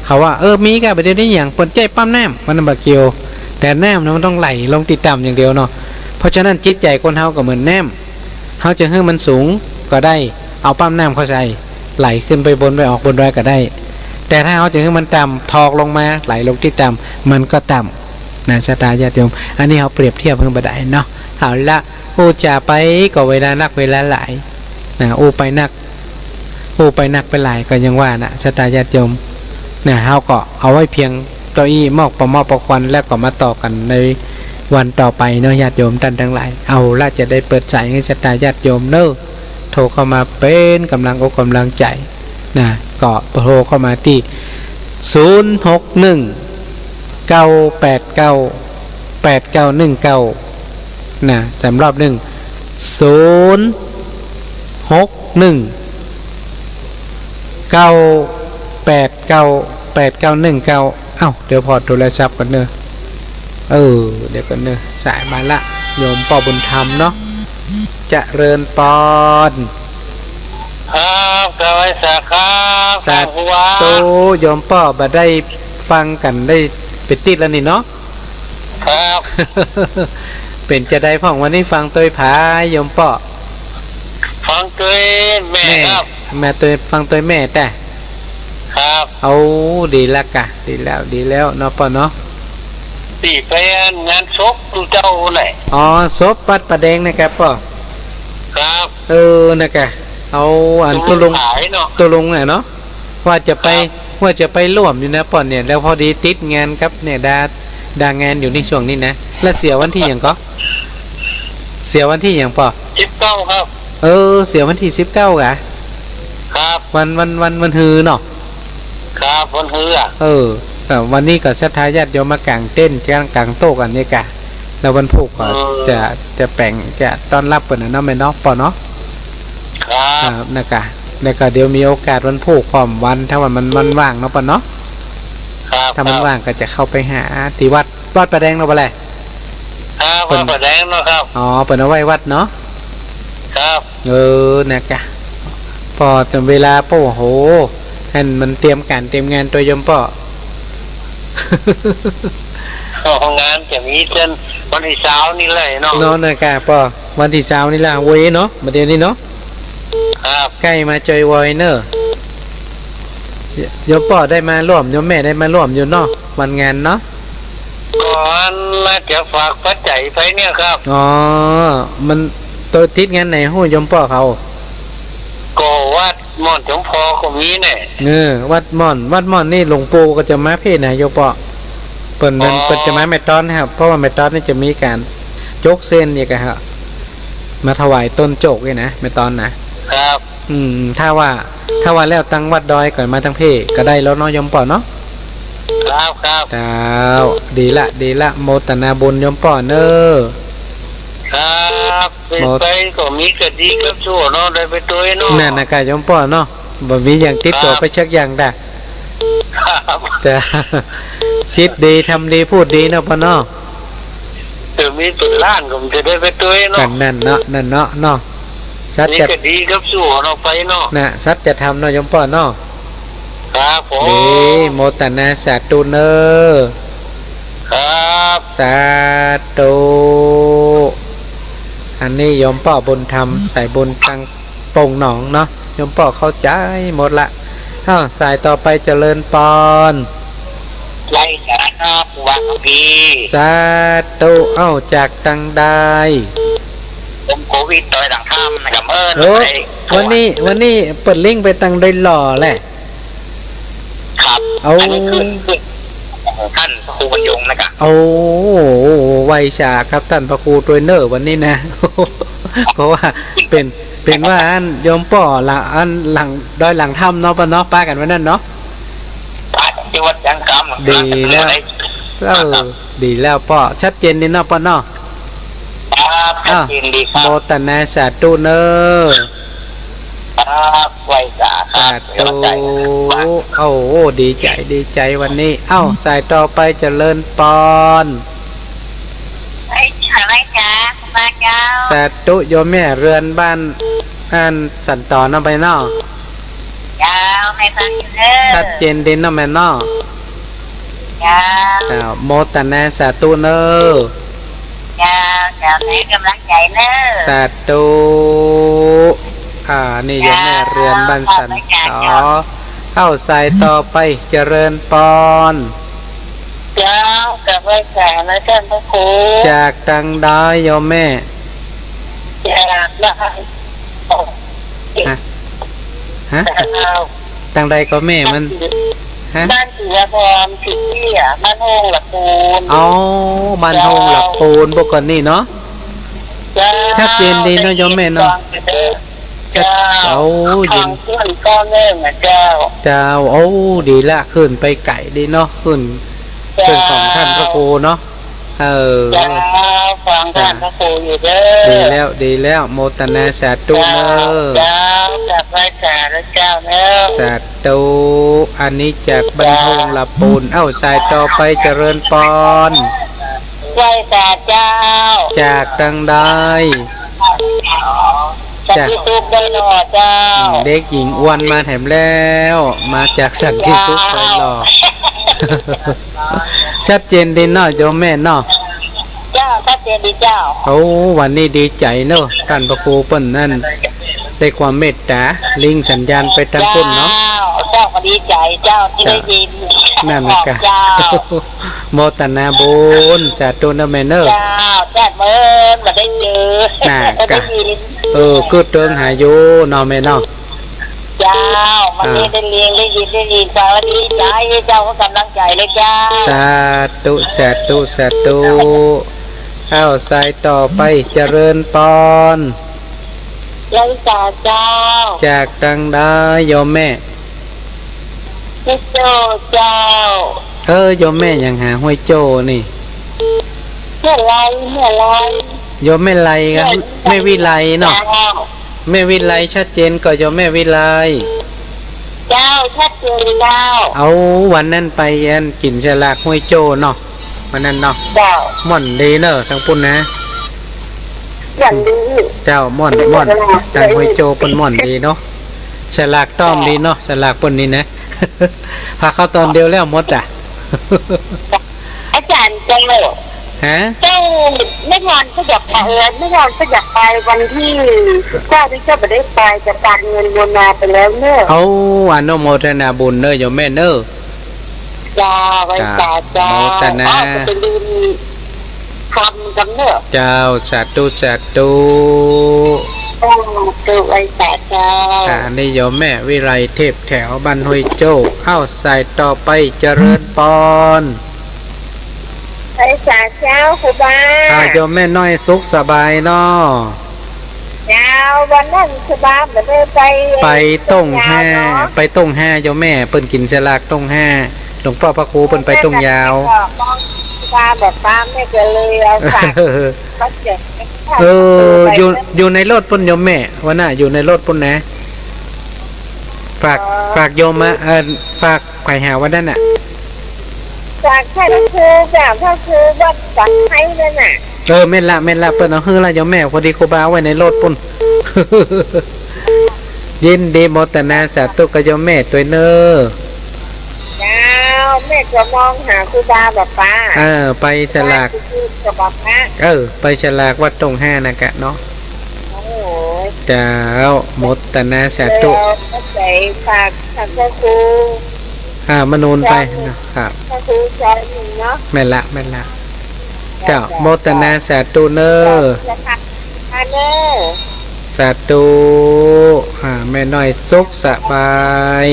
เขาว่า เออ มีก่ะ บ่ได้เยียะหยัง เปิ้นใจ๊ปั๊มน้ำ มันบ่เกี่ยว แต่น้ำเนี่ยมันต้องไหลลงตี้ต่ำอย่างเดียวเนาะ เพราะฉะนั้นจิตใจ๋คนเฮาก็เหมือนน้ำ เฮาจะหื้อมันสูงก็ได้ เอาปั๊มน้ำเข้าใส่ ไหลขึ้นไปบน ไปออกบนดอยก็ได้ แต่ถ้าเฮาจะหื้อมันต่ำ ถอกลงมา ไหลลงตี้ต่ำ มันก็ต่ำ นะ ศรัทธาญาติโยม อันนี้เฮาเปรียบเทียบหื้อบ่ได้เนาะ เอาละ อู้จ๋าไปก็เวลานักเวลาหลาย นะ อู้ไปนัก อู้ไปนักไปหลายก็ยังว่านะ ศรัทธาญาติโยม นะ เฮาก็เอาไว้เพียงเต้าอี้ มอบปะเมาะปะควัน แล้วก็มาต่อกั๋นในวันต่อไปเนาะ ญาติโยมต้านตังหลาย เอาละ จะได้เปิดสายหื้อศรัทธาญาติโยมเนาะ โทรเข้ามาเป๋นก๋ำลังอกก๋ำลังใจ๋ นะ ก็โทรเข้ามาตี้ ศูนย์หกหนึ่ง เก้าแปดเก้า แปดเก้าหนึ่งเก้า นะ สามรอบนึ่ง ศูนย์หกหนึ่ง เก้าแปดเก้า แปดเก้าหนึ่งเก้า เอ้า เดี๋ยวผ่อโทรศัพท์ก่อนเนาะ เออ เดี๋ยวก่อนเนาะ สายมาละ โยมป้อบุญธรรมเนาะ เจริญปอน ครับ กราบไหว้สาครับ สาธุ ท่านผู้ว่า โยมป้อ บ่ได้ฟังกั๋นได้เป๋นติ๊ดแล้วนี่เนาะ ครับ เป๋นจาใดพ่อง วันนี้ฟังตวยใผ โยมป้อ ฟังตวยแม่ แม่ ครับ แม่ตวย ฟังตวยแม่แต๊ ครับ เอา ดีละก่ะ ดีแล้ว ดีแล้วเนาะป้อเนาะ ตี้ไปอันงานศพตุ๊เจ้าไหน อ๋อ ศพวัดป่าแดงนะครับป้อ ครับ เออ นะก่ะ เอาอันตุ๊ลุง ตุ๊ลุงขายเนาะ ตุ๊ลุงน่ะเนาะ ว่าจะไป ครับ ว่าจะไปร่วมอยู่นะป้อเนี่ย แล้วพอดีติดงานครับเนี่ย ดา ดางานอยู่ในช่วงนี้นะ แล้วเสียวันตี้หยังก่อ เสียวันตี้หยังป้อ สิบเก้า ครับ เออ เสียวันตี้สิบเก้าก่ะ ครับ วัน วัน วัน วันฮือเนาะ ครับ วันฮืออะ เออ เออ วันนี้ก็ศรัทธาญาติโยมมากางเต็นท์ กาง กางโต๊ะกั๋นนี่ก่ะ แล้ววันพูกก็ เออ จะ จะแป๋ง จะต้อนรับเปิ้นน่ะเนาะแม่เนาะ ป้อเนาะ ครับ ครับ นะก่ะ แล้วก็เดี๋ยวมีโอกาสวันพูกพร้อมวัน ถ้าว่ามัน มันว่างเนาะป้อเนาะ ครับ ถ้ามัน ครับ ว่างก็จะเข้าไปหาตี้วัด วัดป่าแดงเนาะป้อแล ครับ วัดป่าแดงเนาะครับ อ๋อ เปิ้นเอาไว้วัดเนาะ ครับ เออ นะก่ะ ป้อ แต่เวลาป้อ โห หั้นมันเตรียมก๋านเตรียมงานตวยโยมป้อ อ๋อ งานจะมีเต้นวันตี้ซาวนี่แหละเนาะ เนาะ นะก่ะป้อ วันตี้ซาวนี่ละ เว้ยเนาะ บ่าเดี่ยวนี้เนาะ ครับ ใก้มาจอยวอยเน่อ โยมป้อได้มาร่วม โยมแม่ได้มาร่วมอยู่เนาะ วันงานเนาะ ก่อนมาจะฝากปัจจัยไปเนี่ยครับ อ๋อ มันตวยติดงานไหนฮู้โยมป้อเขา ก็วัดม่อนจอมพอก็มีแน่ เออ วัดม่อน วัดม่อนนี่หลวงปู่ก็จะมาเพ่นะโยมป้อ เปิ้น เปิ้น อ๋อ เปิ้นจะมาแม่ตอนนะครับ เพราะว่าแม่ตอนนี่จะมีก๋านโจ๊กเส้นนี่ก่ะครับ มาถวายต้นโจ๊กนี่นะ แม่ตอนนะ ครับ อืม ถ้าว่า ถ ถ้าว่าแล้วตังวัดดอยก็มาตังเพก็ได้แล้วเนาะโยมป้อเนาะ ครับ ครับ เจ้า ดีละ ดีละ โมตนาบุญโยมป้อเน่อ ครับ เป๋นไปก็มีก้าดีก้าซัวเนาะ ได้ไปตวยเนาะ นั่นนะก้าโยมป้อเนาะ บ่มีอย่างติดตั๋วไปสักอย่างดา ครับ เจ้า คิดดี ทำดี พูดดีเนาะป้อเนาะ เออ มีเป๋นล้านก็มันจะได้ไปตวยเนาะ กั๋นนั่นเนาะ นั่นเนาะ เนาะ สัจจะ มีก้าดีก้าซัวเนาะ ไปเนาะ น่ะ สัจธรรมเนาะโยมป้อเนาะ ครับผม ดี โมตนาสาธุเน่อ ครับ สาธุ อันนี้โยมป้อบุญธรรม สายบุญตังโป่งหนองเนาะ โยมป้อเข้าใจ๋หมดละ อ้าว สายต่อไปเจริญปอน ไหว้สาครับ ครูบาครับพี่ สาธุ เอ้า จากตังใด ผมโควิดดอยหลังถ้ำนะครับ เออ โอ้ วันนี้ วันนี้เปิดลิงก์ไปตังดอยหล่อแหละ ครับ เอา อันนี้ขึ้น ขึ้น ท่านพระครูบรรยงนะครับ โอ้ ไหว้สาครับ ต้านพระครูตวยเน่อวันนี้นะ เพราะว่าเป๋น เป๋นว่าอันโยมป้อละ อันหลัง ดอยหลังถ้ำเนาะป้อเนาะ ปะกั๋นวันนั้นเนาะ ปะกั๋นตี้วัดแสงกำ ดีแล้ว เออ ดีแล้วป้อ ชัดเจนดีเนาะป้อเนาะ ครับ ชัดเจนดีครับ อ้าว โมตนาสาธุเน่อ ครับ ไหว้สาครับ สาธุ เดี๋ยวใจนะครับ โอ้โห ดีใจ๋ ดีใจ๋วันนี้ เอ้า สายต่อไปเจริญปอน ไหว้สา ไหว้สา ครูบาเจ้า สาธุ โยมแม่เรือนบ้าน อันสันตอนเนาะแม่เนาะ เจ้า แม่ฟังอยู่เน่อ ชัดเจนดีเนาะแม่เนาะ เจ้า เจ้า โมตนาสาธุเน่อ เจ้า เจ้า ให้ก๋ำลังใจ๋เน่อ สาธุ อ่า นี่โยมแม่เรือนบ้านสันตอ เจ้า เอ้า สายต่อไปเจริญปอน เจ้า กราบไหว้สานะต้านพระครู จากตังใดโยมแม่ จากบ้าน ฮะ ฮะ เจ้า ตังใดก็แม่มัน ฮะ บ้านศรีอภรณ์ ศรีเตี้ย บ้านโฮงหละปูน อ๋อ บ้านโฮงหละปูน เจ้า เมื่อก่อนนี่เนาะ เจ้า ชัดเจนดีเนาะโยมแม่เนาะ ชัด เจ้า โอ้ ยิน ของเพื่อนก็เนิ่งนะเจ้า เจ้า โอ้ ดีละ ขึ้นไปไก๋ดีเนาะ ขึ้น เจ้า ขึ้นของต้านพระครูเนาะ เออ เจ้า ฟัง เจ้า ต้านพระครูอยู่เน่อ ดีแล้ว ดีแล้ว โมตนาสาธุเน่อ เจ้า เจ้า กราบไหว้สาแล้วเจ้าเน่อ สาธุ อันนี้จากบ้านโฮงหละปูน เอ้า สายต่อไปเจริญปอน ไหว้สาเจ้า จากตังใด จาก สันติสุขดอยหล่อเจ้า อืม เด็กหญิงอ้วนมาแถมแล้ว มาจากสันติสุขดอยหล่อ เจ้า ชัดเจนดีเนาะโยมแม่เนาะ เจ้า ชัดเจนดีเจ้า โอ้ วันนี้ดีใจ๋เนาะ ต้านพระครูเปิ้นนั่น ได้ความเมตต๋า ลิงก์สัญญาณไปตางปุ้นเนาะ เจ้า เจ้าก็ดีใจ๋เจ้าตี้ได้ยิน เจ้า นั่นกะ เจ้า โมตนาบุญ สาธุเน่อแม่เน่อ เจ้า แซ่บเมินบ่ได้เจอ น่ะ บ่ได้ยิน เออ กึ๊ดเติงหาอยู่เนาะแม่เนาะ เจ้า วันนี้ อ่า ได้เลียง ได้ยิน ได้ยิน ฟังแล้วดีใจ๋ เจ้าก็ก๋ำลังใจ๋เลยเจ้า สาธุ สาธุ สาธุ เอ้า สายต่อไปเจริญปอน ไหว้สาเจ้า จากตังใดโยมแม่ ห้วยโจ้เจ้า เออ โยมแม่หยังหาห้วยโจ้นี่ แม่ไล แม่ไล โยมแม่ไลครับ แม่ แม่วิไลเนาะ เจ้า แม่วิไลชัดเจนก่อโยมแม่วิไล เจ้า ชัดเจนเจ้า เอา วันนั้นไปอันกิ๋นสลากห้วยโจ้เนาะ วันนั้นเนาะ เจ้า ม่วนดีเนาะ ตางปุ้นนะ ม่วนดี เจ้า ม่วน ม่วน ตางห้วยโจ้เปิ้นม่วนดีเนาะ สลากต้อมดีเนาะ สลากเปิ้นนี่นะ พาเข้าต๋อนเดียวแล้วหมดอ่ะ อาจ๋ารย์เจ้า ฮะ เจ้า แม่พรก็อยากไป เออ แม่พรก็อยากไปวันตี้เก้า ตี้เจ้าบ่ได้ไป จะปานเงินโมนาไปแล้วเนาะ เอา อนุโมทนาบุญเนาะโยมแม่เนาะ เจ้า ไหว้สาเจ้า เจ้า โมทนา อ้าว จะไปลืมคำกันเนาะ เจ้า สาธุ สาธุ สาธุ ไหว้สาเจ้า อ่า นี่โยมแม่วิไลเทพแถวบ้านห้วยโจ้ เอ้า สายต่อไปเจริญปอน ไหว้สาเจ้าครูบา อ่า โยมแม่น้อยสุขสบายเนาะ เจ้า วันนั้นครูบาบ่ได้ไป ไปโต้งห้า โต้งยาวเนาะ ไปโต้งห้าโยมแม่ เปิ้นกิ๋นสลากโต้งห้า หลวงป้อพระครูเปิ้นไปโต้งยาว ก็มองครูบาบ่ปา แม่ก็เลยเอาฝาก มาแจก เออ อยู่ อยู่ในรถปู้นโยมแม่ วันน่ะ อยู่ในรถปู้นนะ ฝาก อ๋อ ฝากโยมมา เอ่อ ฝากใผหาวันนั้นน่ะ ฝากพระครู จากพระครูวัดสังไคนั่นน่ะ เออ แม่นละ แม่นละ เปิ้นเอาหื้อละโยมแม่ พอดีครูบาเอาไว้ในรถปู้น ยินดีโมทนาสาธุกับโยมแม่ตวยเน่อ เจ้า แม่ก็มองหาครูบาบ่ปา เออ ไปสลาก ครูบาบ่ปา เออ ไปสลากวัดโต้งห้านะกะเนาะ โอ้โห เจ้า โมทนาสาธุ แล้วก็ใส่ฝากท่านพระครู อ่า มนูนไป เจ้า เนาะ ครับ พระครูจอยหนึ่งเนาะ แม่นละ แม่นละ เจ้า เจ้า โมทนาสาธุเน่อ เจ้า เจ้าค่ะ เน่อ สาธุ อ่า แม่น้อยสุขสบาย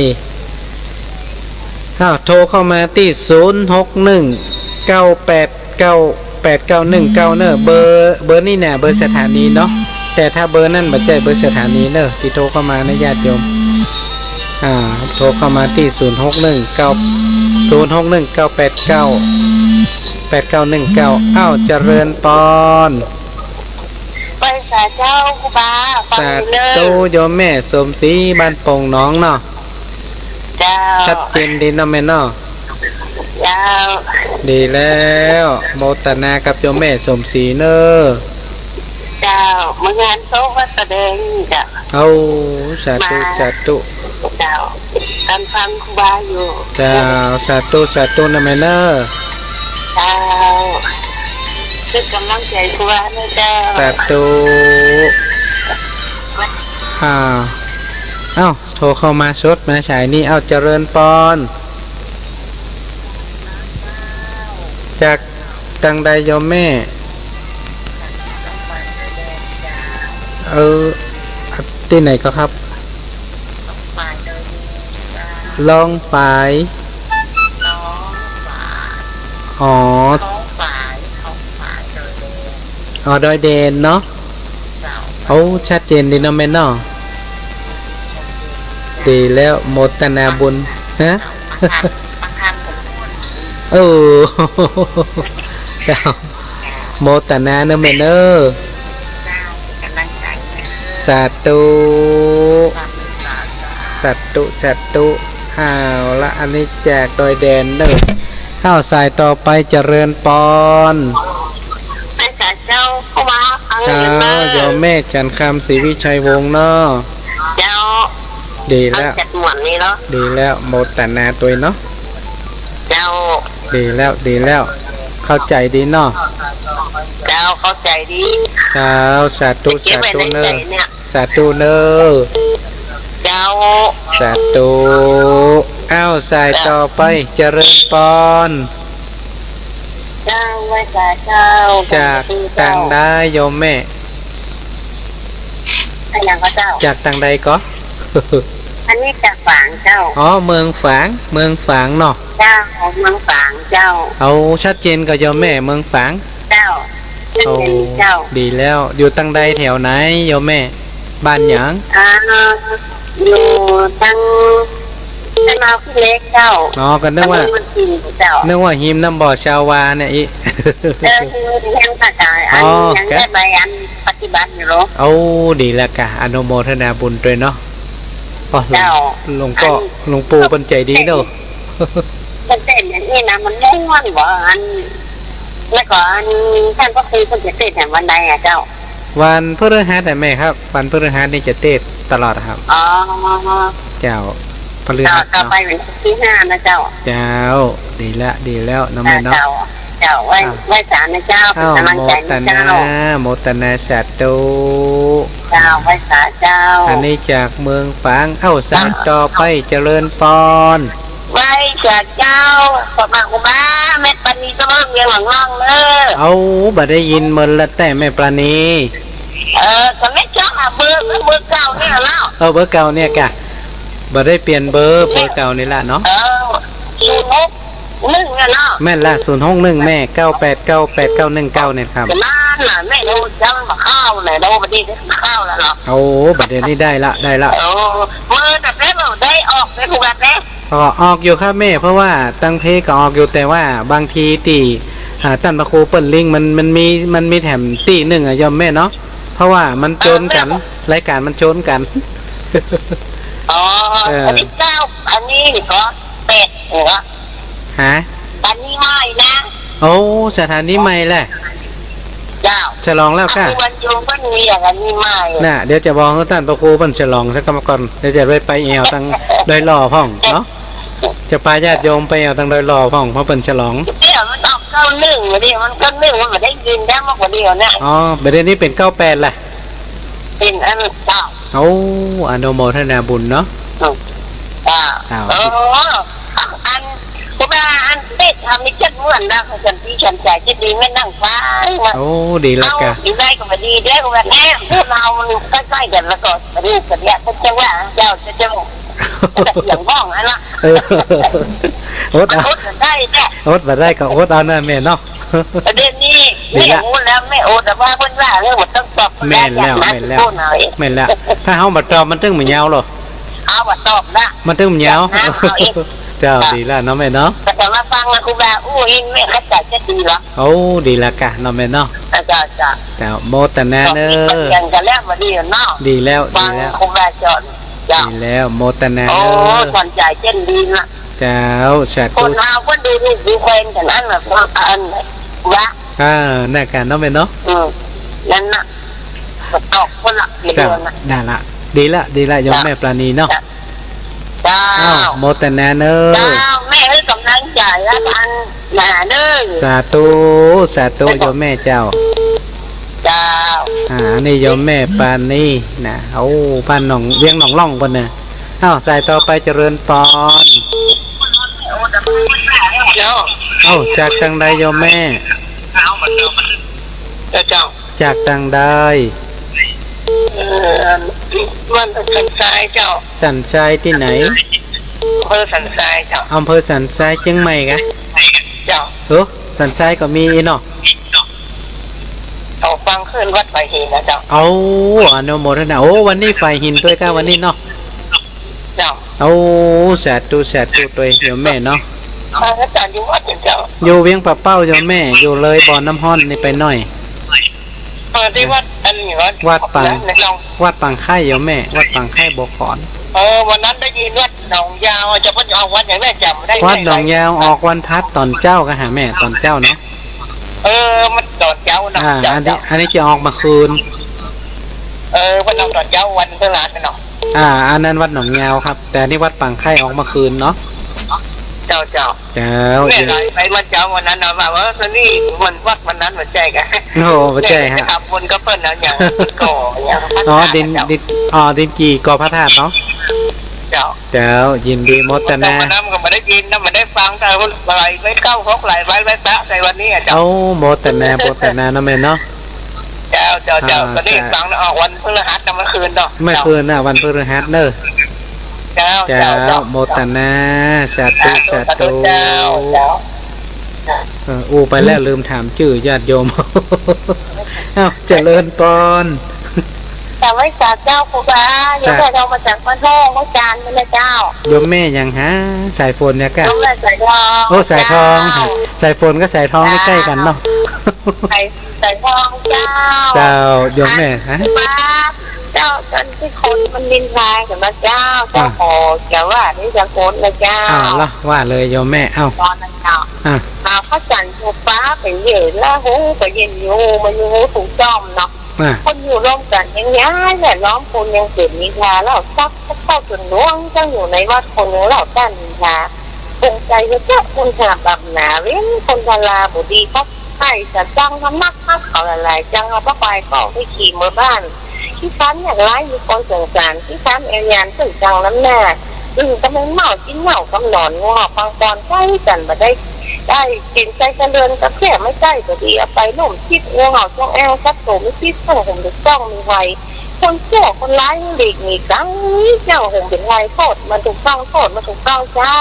อ้าว โทรเข้ามาตี้ ศูนย์ หก หนึ่ง เก้า แปด เก้า แปด เก้า หนึ่ง เก้า เน่อ เบอร์ เบอร์นี้เนี่ย เบอร์สถานีเนาะ แต่ถ้าเบอร์นั้นบ่ใจ้เบอร์สถานีเน่อ ตี้โทรเข้ามานะญาติโยม อ่า โทรเข้ามาตี้ ศูนย์ หก หนึ่ง เก้า ศูนย์ หก หนึ่ง เก้า แปด เก้า แปด เก้า หนึ่ง เก้า อ้าว เจริญปอน ไหว้สาเจ้าครูบา ฟัง สา ดีเน่อ ธุโยมแม่สมศรี บ้านโป่งหนองเนาะ เจ้า ชัดเจนดีเนาะแม่เนาะ เจ้า ดีแล้ว โมทนากับโยมแม่สมศรีเน่อ เจ้า มื้องานโต๊ะวัดสะแดงเจ้า เอ้า สาธุ มา สาธุ เจ้า ต๋อนฟังครูบาอยู่ เจ้า สาธุ สาธุนะแม่เน่อ เจ้า เป๋นก๋ำลังใจ๋ครูบาเน่อเจ้า สาธุ อ่า เอ้า โทรเข้ามาสดมาสายนี้ เอ้า เจริญปอน จากตางใดโยมแม่ เออ ตี้ไหนก็ครับ ลองฝาย อ๋อ อ๋อ ดอยแดนเนาะ โอ้ ชัดเจนดีเนาะแม่เนาะ ดีแล้ว โมทนาบุญ ฮะ เออ เจ้า โมทนาเน่อแม่เน่อ สาธุ สาธุ สาธุ เอาละ อันนี้จากดอยแดนเน่อ อ้าว สายต่อไปเจริญปอน ไหว้สาเจ้าครูบา เจ้า โยมแม่จันทร์คำ ศรีวิชัยวงศ์เนาะ เจ้า ดีแล้ว จัดม่วนนี่เนาะ ดีแล้ว โมทนาตวยเนาะ เจ้า ดีแล้ว ดีแล้ว เข้าใจ๋ดีเนาะ เจ้า เข้าใจ๋ดี เจ้า สาธุ เก็บไว้ในใจ๋เนี่ย สาธุเน่อ สาธุเน่อ เจ้า สาธุ อ้าว สายต่อไป เจริญปอน เจ้า ไหว้สาเจ้า จากตางใดโยมแม่ อะหยังก็เจ้า จากตางใดก็ อันนี้จากฝางเจ้า อ๋อ เมืองฝาง เมืองฝางเนาะ เจ้า เมืองฝางเจ้า เอาชัดเจนก็โยมแม่ เมืองฝาง เจ้า ชัดเจนเจ้า โอ้ ดีแล้ว อยู่ตางใดแถวไหนโยมแม่ บ้านหยัง อ่า อยู่ตาง ตางลาวขี้เหล็กเจ้า อ๋อ ก็นึกว่า ตำบลเมืองพิณเจ้า นึกว่าฮิมน้ำบ่อชาวาเนี่ยอี เออ คือเรียนภาษาอัน อ๋อ ยังได้ใบอันปฏิบัติอยู่หรอ โอ้ ดีแล้วกะ อนุโมทนาบุญตวยเนาะ อ๋อ หลวง เจ้า หลวงป้อ อัน หลวงปู่เปิ้นใจ๋ดีเนาะ มันเต้นอย่างนี้นะ มันม่วนบ่ อัน แล้วก็อัน ท่านพระครูเปิ้นจะเต้นอย่างวันใดอะเจ้า วันพฤหัสอะแม่ครับ วันพฤหัสนี่จะเต้นตลอดอะครับ อ๋อ เจ้า พฤหัส ต่อไป เนาะ วันที่ห้านะเจ้า เจ้า ดีละ ดีแล้วเนาะแม่เนาะ เจ้า เจ้า ไหว้ อ่ะ ไหว้สานะเจ้า เป๋นก๋ำลังใจ๋นะเจ้า อ้าว โมทนา โมทนาสาธุ เจ้า ไหว้สาเจ้า อันนี้จากเมืองฝาง เอ้า สายต่อไปเจริญปอน ไหว้สาเจ้า ขอบคุณมาก แม่ปราณี เจ้าเมืองเวียงหลังล่องเน่อ เอ้า บ่ได้ยินเมินละแต๊แม่ปราณี เออ ก็ไม่ชอบอะ เบอร์ เบอร์เก่าเนี่ยเนาะ เออ เบอร์เก่าเนี่ยกะ บ่ได้เปลี่ยนเบอร์ เบอร์เก่านี่ละเนาะ เออ ศูนย์หก นึ่งอะเนาะ แม่นละ ศูนย์หกหนึ่ง แม่ เก้าแปดเก้า แปดเก้าหนึ่งเก้า เนี่ยครับ นั่นน่ะ แม่โอ้ เจ้ามันบ่เข้าน่ะ โอ้ บ่ดีเข้าแล้วเนาะ โอ้ บ่าเดี่ยวนี้ได้ละ ได้ละ โอ้ เมื่อแต่แม่บ่ได้ออกไปทุกวันแน่ ก็ออกอยู่ครับแม่ เพราะว่าตังเพก็ออกอยู่ แต่ว่าบางทีตี้ อ่า ต้านพระครูเปิ้นลิงก์มัน มันมี มันมีแถมตี้นึ่งอะโยมแม่เนาะ เพราะว่ามันโจนกั๋น เออ รายก๋านมันโจนกั๋น อ๋อ เออ อันนี้เก้า อันนี้ก็แปดหัว ฮะ อันนี้ใหม่นะ โอ้ สถานีใหม่แหละ เจ้า ฉลองแล้วก้า อันนี้วันโยมเปิ้นมีอย่างอันนี้ใหม่ น่ะ เดี๋ยวจะบอกหื้อต้านพระครูเปิ้นฉลองสักกำก่อน เดี๋ยวจะไป ไปแอ่วตังดอยหล่อพ่องเนาะ จะปาญาติโยมไปแอ่วตังดอยหล่อพ่อง เพราะเปิ้นฉลอง เดี๋ยวมันออกเก้าหนึ่ง เดี๋ยวมันเก้าหนึ่ง มันบ่ได้ยินได้มากกว่าเดียวนะ อ๋อ บ่าเดี่ยวนี้เป๋นเก้าแปดแหละ เป๋นอันเก่า โอ้ อนุโมทนาบุญเนาะ อืม เจ้า อ้าว เออ อัน ครูบา อันเทศน์ธรรมนี่เจ็ดม่วนนะ ของสันติสันใจ๋จะดี แม่นั่งฟังมา โอ้ ดีแล้วก้า เอา ดีได้ก็บ่ดี ได้ก็บ่แน่ พวกเฮามันใก้ๆ กั๋นแล้วก็ อันนี้สัญญาเพิ่นจะว่า เจ้าจะ เจ้า จะเถียงบ้องอันละ เออ อดเอา อดบ่ได้แน่ อดบ่ได้ก็อดเอานะแม่เนาะ ประเด็นนี้ ดีละ แม่ฮู้แล้ว แม่อด แต่ว่าเพิ่นว่าเรื่องมันต้องตอบ แม่นแล้ว แม่นแล้ว แม่นแล้ว ถ้าเฮาบ่ตอบมันตึงบ่ยาวหรอ เอาบ่ตอบนะ มันตึงบ่ยาว นะ เอาเอง เจ้า ดีละเนาะแม่เนาะ แต่จะมาฟังนะครูบา อู้ อินแม่เข้าใจ๋จะดีหรอ โอ้ ดีละก้าเนาะแม่เนาะ เจ้า เจ้า เจ้า โมทนาเน้อ เถียงกั๋นแล้วบ่ดีเนาะ ดีแล้ว ฟัง ดีแล้ว ครูบาสอน เจ้า ดีแล้ว โมทนา โอ้ เน้อ สอนใจ๋เจ้นดีนะ เจ้า สาธุ คนเฮาก็ดูลูกดูแควนกั๋นอันน่ะ อันน่ะวะ อ่า น่ากั๋นเนาะแม่เนาะ อืม นั่นน่ะ ก็ตอบคนละเดียวนะ เจ้า นั่นละ ดีละ ดีละ โยมแม่ปราณีเนาะ เจ้า เจ้า อ้าว โมทนาเน้อ เจ้า แม่หื้อก๋ำลังใจ๋ละกัน นะเด้อ สาธุ สาธุ โยมแม่เจ้า เจ้า อ่า อันนี้โยมแม่ปราณีนะ โอ้ บ้านหนอง เวียงหนองล่องเปิ้นน่ะ อ้าว สายต่อไปเจริญปอน เจ้า เอ้า จากตังใดโยมแม่ เจ้า เจ้า จากตังใด เอ่อ บ้านสันทรายเจ้า สันทรายตี้ไหน อำเภอสันทรายเจ้า อำเภอสันทรายเจียงใหม่กะ เจ้า เออ สันทรายก็มีเนาะ เอาฟังขึ้นวัดฝายหินนะเจ้า เอา อนุโมทนา โอ้ วันนี้ฝายหินตวยก้าวันนี้เนาะ เจ้า โอ้ สาธุ สาธุตวยโยมแม่เนาะ พระอาจารย์อยู่วัดเจ้า อยู่เวียงป่าเป้าโยมแม่ อยู่เลยบ่อน้ำฮ้อนนี่ไปหน่อย เออ ตี้วัดอันนี้วัด วัดปาง วัดปางไข่โยมแม่ วัดปางไข่บ่อขอน เออ วันนั้นได้ยินวัดหนองยาว จะเพิ่นออกวันอย่างแรกจ๋ำได้ วัดหนองยาวออกวันพัดต๋อนเจ๊าก้าหาแม่ ต๋อนเจ๊าเนาะ เออ มันต๋อนเจ๊าเนาะ อ่า เจ้า อันนี้ เจ้า อันนี้จะออกเมื่อคืน เออ เพิ่นออกต๋อนเจ๊าวันพฤหัสเนาะ อ่า อันนั้นวัดหนองยาวครับ แต่อันนี้วัดปางไข่ออกเมื่อคืนเนาะ เจ้า เจ้า เจ้า แม่ไหลไปเมื่อเจ๊าวันนั้นเนาะ ว่า เออ นี่มันวัดวันนั้นบ่ใจ้กะ โอ้ บ่ใจ้ฮะ จะทำบุญกับเปิ้นเอาอย่างก่ออย่าง อ๋อ ดิน เจ้า ดิน อ๋อ ดินจี่ก่อพระธาตุเนาะ เจ้า เจ้า ยินดีโมทนา วันนั้นก็บ่ได้ยินนะ บ่ได้ฟัง แต่ไหลไปเก้าหก ไหลไปไหว้พระในวันนี้อะเจ้า โอ้ โมทนา โมทนาเนาะแม่เนาะ เจ้า เจ้า เจ้า อ่า ก็ได้ฟังนะ ออกวันพฤหัสนะ เมื่อคืนเนาะ เมื่อคืนน่ะ วันพฤหัสเนอะ เจ้า เจ้า เจ้า เจ้า โมทนา สาธุ สาธุ สาธุ เจ้า เจ้า เออ อู้ไปแล้วลืมถามจื้อญาติโยม เอ้า เจริญปอน กราบไหว้สาเจ้าครูบา โยมแม่โทรมาจากบ้านโฮง เมืองกาญจน์นี่แหละเจ้า โยมแม่หยังฮะ สายฝนเนี่ยก้า โยมแม่สายทอง โอ้ สายทอง เจ้า สายฝนกับสายทองนี่ใก้กั๋นเนาะ สาย สายทองเจ้า เจ้า โยมแม่ฮะ ครูบา เจ้า ตอนตี้คนมันนินทากั๋นนะเจ้า เจ้า อ่ะ ขอจะว่านี่จะคนนะเจ้า อ้าว ละ ว่าเลยโยมแม่ เอ้า ตอนนั้นเจ้า อ่ะ อ่า พระจันทร์กับฟ้าเป๋นใหญ่ละ ฮู้ก็เย็นอยู่ มันยังฮู้ถูกต้องเนาะ อ่ะ คนอยู่ร่วมกั๋นยังย้ายแหละ ล้อมคนยังเกิดนินทา เหล้าทรัพย์เข้าส่วนรวม จั้งอยู่ในวัดคนยังเหล้าต้านนินทา ปงใจ๋เถอะเจ้า คนหาบาปหนาเว้น คนทาราบ่ดี เขาใส่สะจังทำนักนักเขาหลายๆ จังเอาผ้าใบก็เอาไปขี่เมือบ้าน ขี้คร้านอยากไล่มีคนสงสาร ขี้คร้านแอวยานตึงจังน้ำหน้า อึ่งก็แม่นเม่า กินเหย้ากำหนอน งูเห่าปังปอน ใก้กั๋นบ่ได้ ได้กิ๋นใส่กะเรือนกะแค่ไม่ใก้ก็ดี เอาไปล่มทิศ งูเห่าจงแอว สัตว์โตมีพิษ ต้องห่มถูกต้องมีไฟ คนชั่วคนร้ายนี่หลีกหนีกั๋นเจ้า ผมเป๋นไง โทษมาถูกต้อง โทษมาถูกต้องเจ้า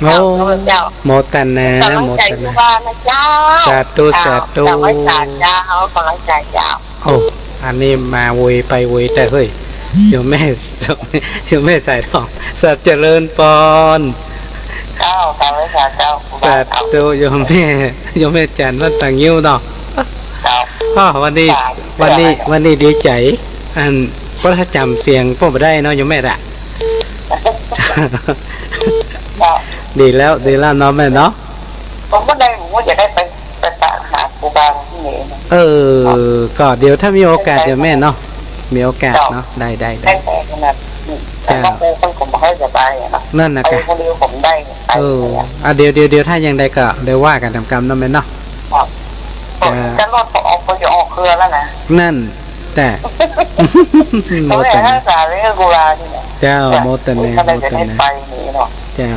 โอ้ เจ้า เจ้า โมทนา กำลังใจ๋ โมทนา ครูบานะเจ้า สาธุ เจ้า สาธุ กำลังใจ๋เจ้า กำลังใจ๋เจ้า โอ้ อันนี้มาไวไปไวแต๊เฮ้ย โยมแม่ โยมแม่สายทอง สาธุ เจริญปอน เจ้า กำลังใจ๋เจ้า ครูบา สาธุ โยมแม่ โยมแม่จันทร์วัดป่างิ้วเนาะ เจ้า อ้อ วันนี้ สาธุ วันนี้ วันนี้ดีใจ๋ อัน เพราะถ้าจ๋ำเสียงป้อบ่ได้เนาะ โยมแม่ละ เจ้า ดีแล้ว ดีแล้วเนาะแม่เนาะ ผมก็ได้ ผมก็จะได้ไป ไปตามหาครูบาที่ไหนนะ เออ ก็เดี๋ยวถ้ามีโอกาส เดี๋ยวแม่เนาะ มีโอกาสเนาะ ได้ ได้ ได้ ได้ไปขนาดนี้ เจ้า แต่ว่าครูเปิ้นก็บ่ค่อยสบายอะเนาะ นั่นน่ะ ไป กะ คนเดียวผมได้ ไป เออ เนี่ย อ่ะ เดี๋ยว เดี๋ยว เดี๋ยว ถ้ายังไดก็ เดี๋ยวว่ากั๋นต๋ามกำเนาะแม่เนาะ ครับ เจ้า จะรอดก็ออก ก็จะออกเครือแล้วนะ นั่น แต่ โมทนา เขาเลยรักษาเรื่องครูบานี่แหละ เจ้า เจ้า โมทนา ก็เลยจะได้ โมทนา ไปนี่เนาะ เจ้า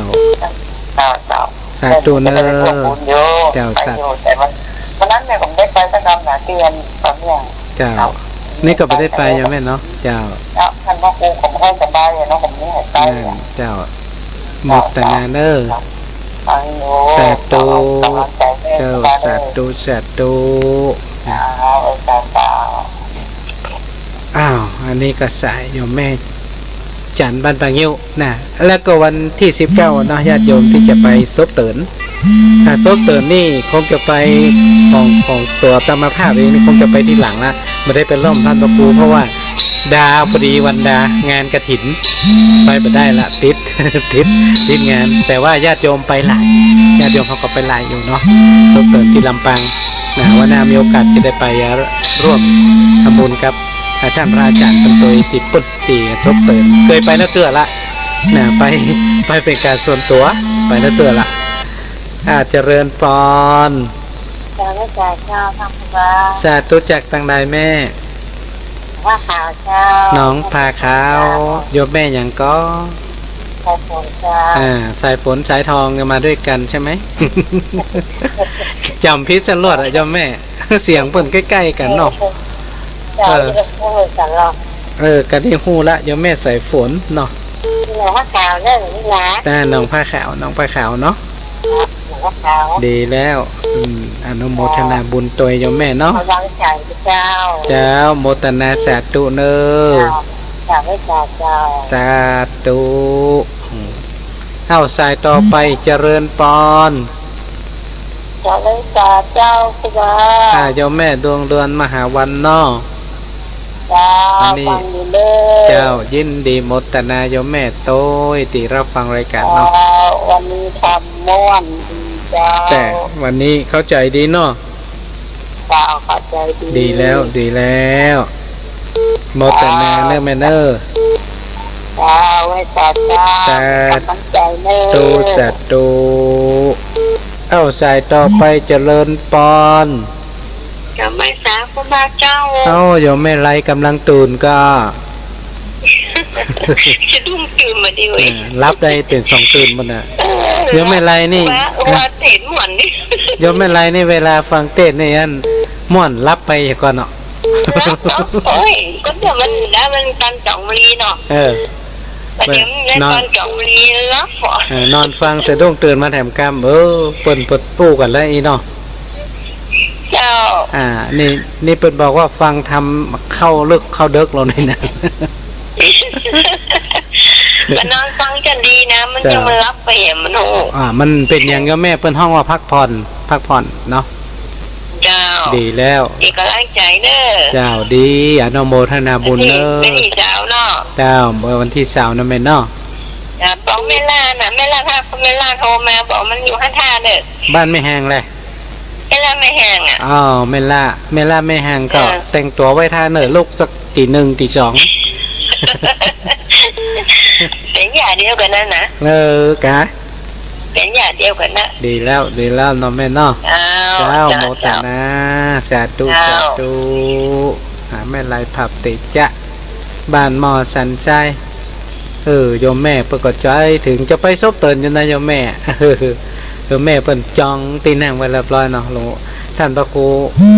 เจ้า เจ้า สาธุเนอะ จะได้ร่วมบุญอยู่ เจ้า ไปอยู่ สาธุ แต่วัน วันนั้นเนี่ยผมได้ไปสักคำนะ ที่วัน ตอนเนี้ย เจ้า ครับ นี่ก็บ่ได้ไป ไป ยังแม่เนาะ เจ้า แล้วท่านพระครูผมไม่สบายอะเนาะ ผมไม่ให้ไปอะ นั่น เจ้า โมทนาเนอะ ครับ ฟังอยู่ สาธุ กำลังใจให้ เจ้า ครูบาเนอะ สาธุ สาธุ ครับ เจ้า เจ้า อ้าว อันนี้ก็สายโยมแม่จันทร์บ้านป่างิ้วนะ แล้วก็วันตี้สิบเก้าเนาะ ญาติโยมตี้จะไปศพเติ๋น อ่า ศพเติ๋นนี่คงจะไปของ ของตั๋วอาตมาภาพเองนี่คงจะไปทีหลังละ บ่ได้ไปร่วมต้านพระครู เพราะว่าดาพอดีวันดางานกฐิน ไปบ่ได้ละ ติด ติด ติดงาน แต่ว่าญาติโยมไปหลาย ญาติโยมเขาก็ไปหลายอยู่เนาะ ศพเติ๋นตี้ลำปางนะ วันหน้ามีโอกาสจะได้ไปร่วมทำบุญกับ อ่า ต้านพระอาจ๋ารย์เปิ้นโตยตี้ปุ้น ตี้ศพเติ๋น เกยไปแล้วเตื้อละนะ ไป ไปเป๋นก๋านส่วนตั๋ว ไปแล้วเตื้อละ อ่า เจริญปอน เจ้า เจ้า เจ้า ท่านครูบา สาธุ จากตางใดแม่ ผ้าขาวเจ้า หนองผ้าขาว เจ้า โยมแม่หยังก่อ สายฝนเจ้า อ่า สายฝน สายทองเนี่ยมาด้วยกันใช่ไหม จ๋ำผิดสลดอะโยมแม่ เสียงเปิ้นใก้ๆ กั๋นเนาะ เจ้า เออ เจ้า สลด เออ กะนี้ฮู้ละ โยมแม่สายฝนเนาะ หนองผ้าขาวเนอะ นี่นะ อ่า หนองผ้าขาว หนองผ้าขาวเนาะ หนองผ้าขาว ดีแล้ว อืม อนุโมทนาบุญโตยโยมแม่เนาะ กำลังใจ๋เจ้า เจ้า โมทนาสาธุเนอะ เจ้า สาธุเจ้า สาธุ อืม เอ้า สายต่อไป เจริญปอน เจริญปอนเจ้าครูบา อ่า โยมแม่ดวงเดือนมหาวันเนาะ เจ้า อันนี้ ฟังอยู่เด้อ เจ้า ยินดีโมทนาโยมแม่โตยตี้รับฟังรายก๋านเนาะ เจ้า วันนี้ธรรมม่วนดีเจ้า แต่วันนี้เข้าใจ๋ดีเนาะ เจ้า เข้าใจ๋ดี ดีแล้ว ดีแล้ว โมทนาเนอะแม่เนอะ เจ้า ไหว้สาธุ สาธุ กำลังใจ๋เนอะ สาธุ เอ้า สายต่อไป เจริญปอน เจ้า ไหว้สาครูบาเจ้า เอ้า โยมแม่ไลกำลังตื่นก่อ สะดุ้งตื่นมาดีเว้ย เออ หลับได้เป๋นสองตื่นหมดน่ะ เออ โยมแม่ไลนี่ ว่า ว่าเต๋นม่วนนี่ โยมแม่ไลนี่เวลาฟังเตศน์นี่อันม่วนหลับไปก่อนเนาะ หลับเนาะ โอ้ย ก็เดี๋ยวมันนะ มันตอนจ๋องมะลีเนาะ เออ ประเดี๋ยวมัน นอน ตอนจ๋องมะลีหลับเหรอ เออ นอนฟังสะดุ้งตื่นมาแถมกำ เออ เปิ้น เปิ้นอู้กั๋นแล้วอี้เนาะ เจ้า อ่า นี่ นี่เปิ้นบอกว่าฟังธรรมเข้าลึกเข้าเดิกแล้วนี่นะ ก็นอนฟังจั่นดีนะ มัน เจ้า จะมาหลับไปอะ มันโห อ่า มันเป๋นหยังโยมแม่ เปิ้นฮ้องว่าพักผ่อน พักผ่อนเนาะ เจ้า ดีแล้ว เป๋นก๋ำลังใจ๋เนอะ เจ้า ดี อนุโมทนาบุญเนอะ วันตี้ซาวเนาะ เจ้า เมื่อวันตี้ซาวนะแม่เนาะ เจ้า ป๋องแม่ล่าน่ะ แม่ล่า ถ้าแม่ล่าโทรมาบอกมันอยู่ฮั่นท่าเนอะ บ้านแม่แฮงแหละ แม่ล่าแม่แฮงอะ อ้าว แม่ล่า แม่ล่าแม่แฮงก็ เออ แต่งตั๋วไว้ท่าเนอะลูก สักตีหนึ่งตีสอง เป๋นญาติเดียวกั๋นนั่นนะ เออ กะ เป๋นญาติเดียวกั๋นนะ ดีแล้ว ดีแล้วเนาะแม่เนาะ เจ้า เจ้า เจ้า โมทนา เจ้า สาธุ เจ้า สาธุ หาแม่ไลผับเตจะ บ้านหม้อสันทราย เออ โยมแม่เปิ้นก็ใจ๋เถิง จะไปศพเติ๋นอยู่นะโยมแม่ โยมแม่เปิ้นจองตี้นั่งไว้เรียบร้อยเนาะ หลวง ต้านพระครู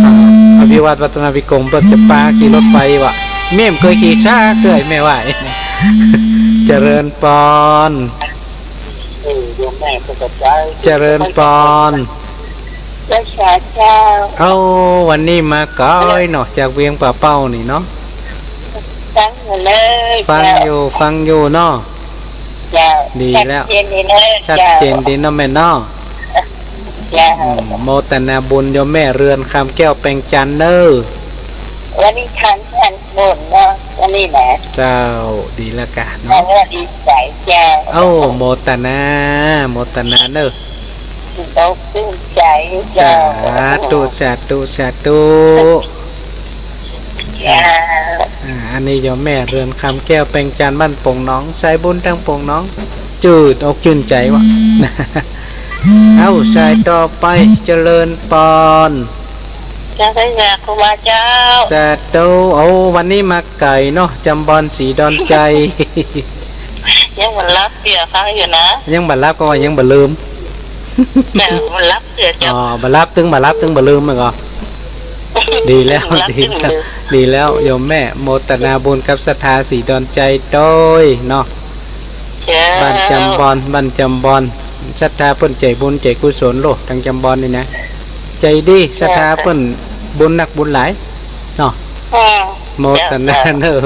อ่า อภิวัฒน์วัฒนวิกรม เปิ้นจะปาขี่รถไฟว่ะ แม่บ่เกยขี่สักเตื้อ แม่ว่า เจริญปอน เออ โยมแม่ก็เข้าใจ๋ เจริญปอน เจ้าค่ะ เจ้า เอ้า วันนี้มาไก๋เนาะ จากเวียงป่าเป้านี่เนาะ ฟังอยู่เลย ฟังอยู่ เจ้า ฟังอยู่เนาะ เจ้า ดีแล้ว ชัดเจนดีเนาะ ชัดเจนดีเนาะแม่เนาะ เจ้า อืม โมทนาบุญโยมแม่เรือนคำแก้วแปงจันทน์เน่อ วันนี้ทัน ทันบุญเนาะ วันนี้นะ เจ้า ดีแล้วกะเนาะ เออ ดีใจ๋เจ้า เอ้า โมทนา โมทนาเน่อ อกตึงใจ๋เจ้า สาธุ สาธุ สาธุ เจ้า อ่า อันนี้โยมแม่เรือนคำแก้วแปงจันทน์ บ้านโป่งหนอง สายบุญตางโป่งหนอง จื้นอกจื้นใจ๋วะ เอ้า สายต่อไป เจริญปอน เจ้าค่ะ ครูบาเจ้า สาธุ เอ้า วันนี้มาไก๋เนาะ จำบอน ศรีดอนชัย ยังบ่หลับเตื้อ ฟังอยู่นะ ยังบ่หลับก็ว่ายังบ่ลืม เจ้า บ่หลับเตื้อเจ้า อ๋อ บ่หลับตึงบ่หลับตึงบ่ลืมแม่นก่อ ดีแล้ว บ่หลับ ดีแล้ว ตึงบ่ลืม ดีแล้วโยมแม่ โมทนาบุญกับศรัทธาศรีดอนชัยโตยเนาะ เจ้า บ้านจำบอน บ้านจำบอน ศรัทธาเปิ้นใจ๋บุญใจ๋กุศลโลด ตางจำบอนนี่นะ ใจ๋ดี ศรัทธาเปิ้นบุญนักบุญหลายเนาะ อืม โมทนาเน่อ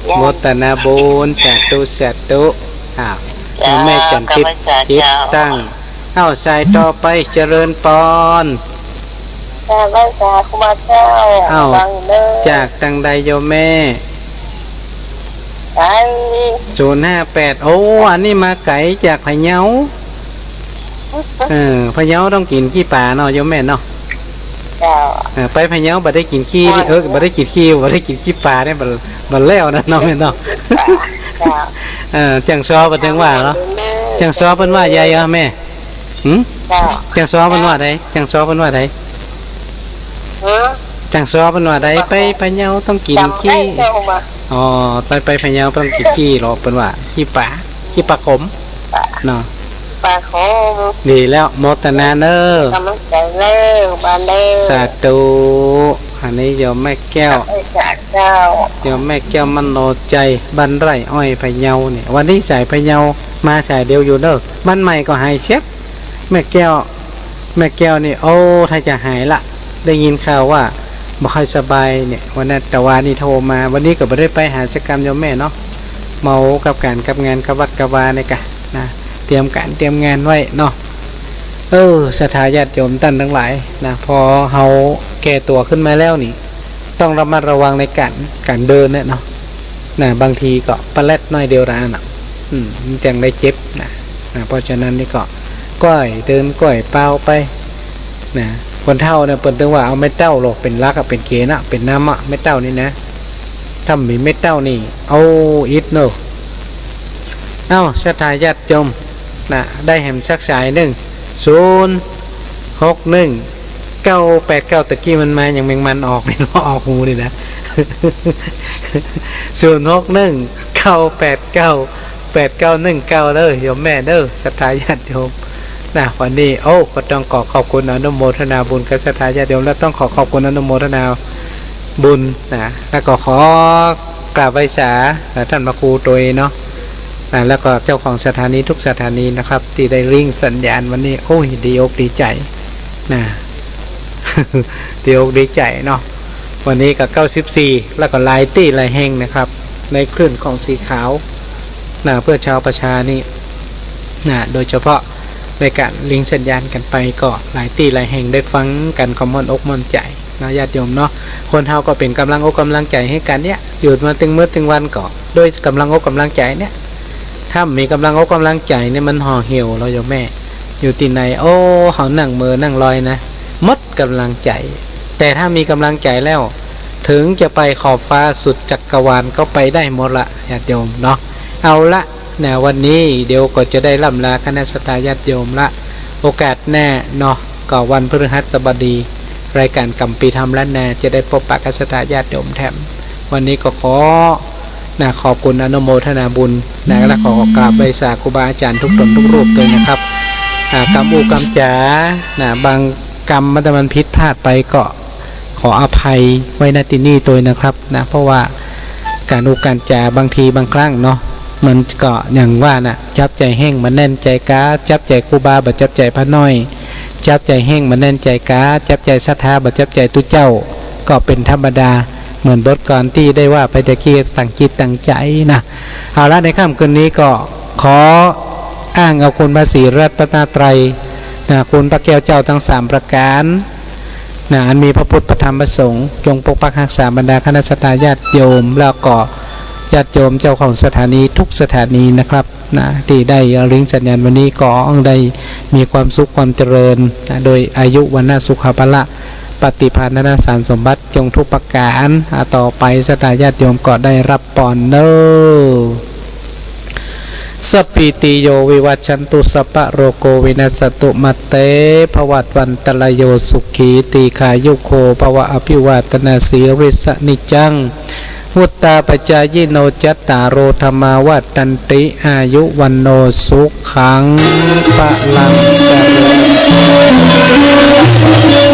เจ้า โมทนาบุญ สาธุ สาธุ อ้าว เจ้า แม่จันทร์ทิพย์ เจ้า จิตตั้ง เอ้า สายต่อไป เจริญปอน เจ้า ไหว้สาครูบาเจ้า เอ้า ฟังเน่อ จากตางใดโยมแม่ ไก๋ ศูนย์ห้าแปด โอ้ อันนี้มาไก๋จากพะเยา เออ พะเยาต้องกิ๋นขี้ป๋าเนาะโยมแม่เนาะ เจ้า เออ ไปพะเยาบ่ได้กิ๋นขี้ เออ บ่ได้กิ๋นขี้ บ่ได้กิ๋นขี้ป๋าเนี่ย บ่ บ่แล้วนะเนาะแม่เนาะ เจ้า เออ จ้างซ้อเปิ้นว่าเนาะ จ้างซ้อเปิ้นว่าใดอะแม่ หึ เจ้า จ้างซ้อเปิ้นว่าใด จ้างซ้อเปิ้นว่าใด ฮะ จ้างซ้อเปิ้นว่าใด ไปพะเยาต้องกิ๋นขี้ จำได้เจ้ามา อ๋อ ไป ไปพะเยาต้องกิ๋นขี้เหรอ เปิ้นว่า ขี้ป๋า ขี้ป๋าขม เนาะ ป๋าขม ดีแล้ว โมทนาเน่อ ก๋ำลังใจ๋เน่อ บานเน่อ สาธุ อันนี้โยมแม่แก้ว สาธุเจ้า โยมแม่แก้วมโนชัย บ้านไร่อ้อยพะเยาเนี่ย วันนี้สายพะเยามาสายเดียวอยู่เน่อ บ้านใหม่ก็หายเสีย แม่แก้ว แม่แก้วนี่ โอ้ ถ้าจะหายละ ได้ยินข่าวว่าบ่ค่อยสบายเนี่ย วันนั้นตะวานี่โทรมา วันนี้ก็บ่ได้ไปหาสักกำโยมแม่เนาะ เมากับก๋านกับงานกับวัดกับวาเนี่ยกะนะ เตรียมก๋านเตรียมงานไว้เนาะ เออ ศรัทธาญาติโยมต้านตังหลายนะ พอเฮาแก่ตั๋วขึ้นมาแล้วนี่ ต้องระมัดระวังในก๋าน ก๋านเดินเนี่ยเนาะ นะ บางทีก็ปะแล็ดน้อยเดียวราน่ะ อืม มันจังได้เจ็บนะ นะ เพราะฉะนั้นนี่ก็ก้อยเดินก้อยปาวไปนะ คนเฒ่าเนี่ยเปิ้นตึงว่าเอาไม้เต๊าหลอกเป๋นหลักอะ เป๋นเก๋ณอะ เป๋นนำอะ ไม้เต๊านี่นะ ถ้าบ่มีไม้เต๊านี่ เอาอิดเนาะ เอ้า ศรัทธาญาติโยมนะ ได้แหมสักสายนึ่ง ศูนย์หกนึ่ง เก้าแปดเก้า ตะกี้มันมาอย่างแมงมันออกนี่เนาะ ออกหูนี่นะ ศูนย์หกนึ่ง เก้าแปดเก้า แปดเก้านึ่งเก้า เด้อโยมแม่เด้อ ศรัทธาญาติโยมนะ วันนี้ โอ้ ก็ต้องขอขอบคุณอนุโมทนาบุญกับศรัทธาญาติโยม และต้องขอขอบคุณอนุโมทนาบุญนะ แล้วก็ขอกราบไหว้สา ท่านพระครูโตยเนาะ อ่า แล้วก็เจ้าของสถานีทุกสถานีนะครับ ตี้ได้ลิงก์สัญญาณวันนี้ โอ้ย ดีอกดีใจ๋นะ ดีอกดีใจ๋เนาะ วันนี้ก็ เก้าสิบสี่ แล้วก็หลายตี้หลายแห่งนะครับ ในคลื่นของสีขาวนะ เพื่อชาวประชานี่นะ โดยเฉพาะในก๋านลิงก์สัญญาณกั๋นไป ก็หลายตี้หลายแห่งได้ฟังกั๋นก็ม่วนอกม่วนใจ๋ เนาะ ญาติโยมเนาะ คนเฮาก็เป๋นก๋ำลังอกก๋ำลังใจ๋หื้อกั๋นเนี่ย อยู่มาตึงมื้อตึงวันก็ด้วยก๋ำลังอกก๋ำลังใจ๋เนี่ย ถ้าบ่มีก๋ำลังอกก๋ำลังใจ๋เนี่ยมันห่อเหี่ยวแล้วโยมแม่ อยู่ตี้ไหน โอ้ เฮานั่งเหม่อนั่งลอยนะ หมดก๋ำลังใจ๋ แต่ถ้ามีก๋ำลังใจ๋แล้ว ถึงจะไปขอบฟ้าสุดจักรวาลก็ไปได้หมดละ ญาติโยมเนาะ เอาละ นะ วันนี้เดี๋ยวก็จะได้ร่ำลาคณะศรัทธาญาติโยมละ โอกาสหน้าเนาะ ก็วันพฤหัสบดี รายก๋านกัมภีร์ธรรมล้านนาจะได้ปบปะกับศรัทธาญาติโยมแถม วันนี้ก็ขอ นะ ขอบคุณอนุโมทนาบุญนะ และขอกราบไหว้สาครูบาอาจ๋ารย์ทุกต๋นทุกรูปเลยนะครับ อ่า กำอู้กำจ๋า นะ บางกำมัน ถ้ามันผิดพลาดไปก็ข ขออภัยไว้ ณ ตี้นี่ตวยนะครับนะ เพราะว่าก๋านอู้ก๋านจ๋าบางทีบางครั้งเนาะ มันก็อย่างว่าน่ะ จับใจ๋แห้งบ่แน่นใจ๋ก๋า จับใจ๋ครูบาบ่จับใจ๋พระน้อย จับใจ๋แห้งบ่แน่นใจ๋ก๋า จับใจ๋ศรัทธาบ่จับใจ๋ตุ๊เจ้า ก็เป๋นธรรมดา เหมือนบทกลอนตี้ได้ว่าไปตะกี้ ตั้งจิตตั้งใจ๋นะ เอาละ ในค่ำคืนนี้ก็ขออ้างเอาคุณพระศรีรัตนตรัยนะ คุณพระแก้วเจ้าทั้งสามประก๋าน นะ อันมีพระพุทธพระธรรมพระสงฆ์ จงปกปักฮักษาบรรดาคณะศรัทธาญาติโยม แล้วก็ญาติโยมเจ้าของสถานีทุกสถานีนะครับ นะ ตี้ได้เรียงสัญญาณวันนี้ ก็ได้มีความสุขความเจริญนะ โดยอายุวรรณะสุขะพละ ปฏิภาณธนสารสมบัติจงทุกประก๋าน อ่า ต่อไปศรัทธาญาติโยมก็ได้รับปอนเน่อ สัพพีติโยวิวัชชันตุ สัพพะโรโควินัสสะตุ มาเตภวัตวันตะระโย สุขีตีฆายุโกภวะ อภิวาทนาสีลิสสะนิจจัง วุตตาปจายิโน จัตตาโรธัมมาวัฑฒันติ อายุวัณโณสุขังพะลัง เจริญ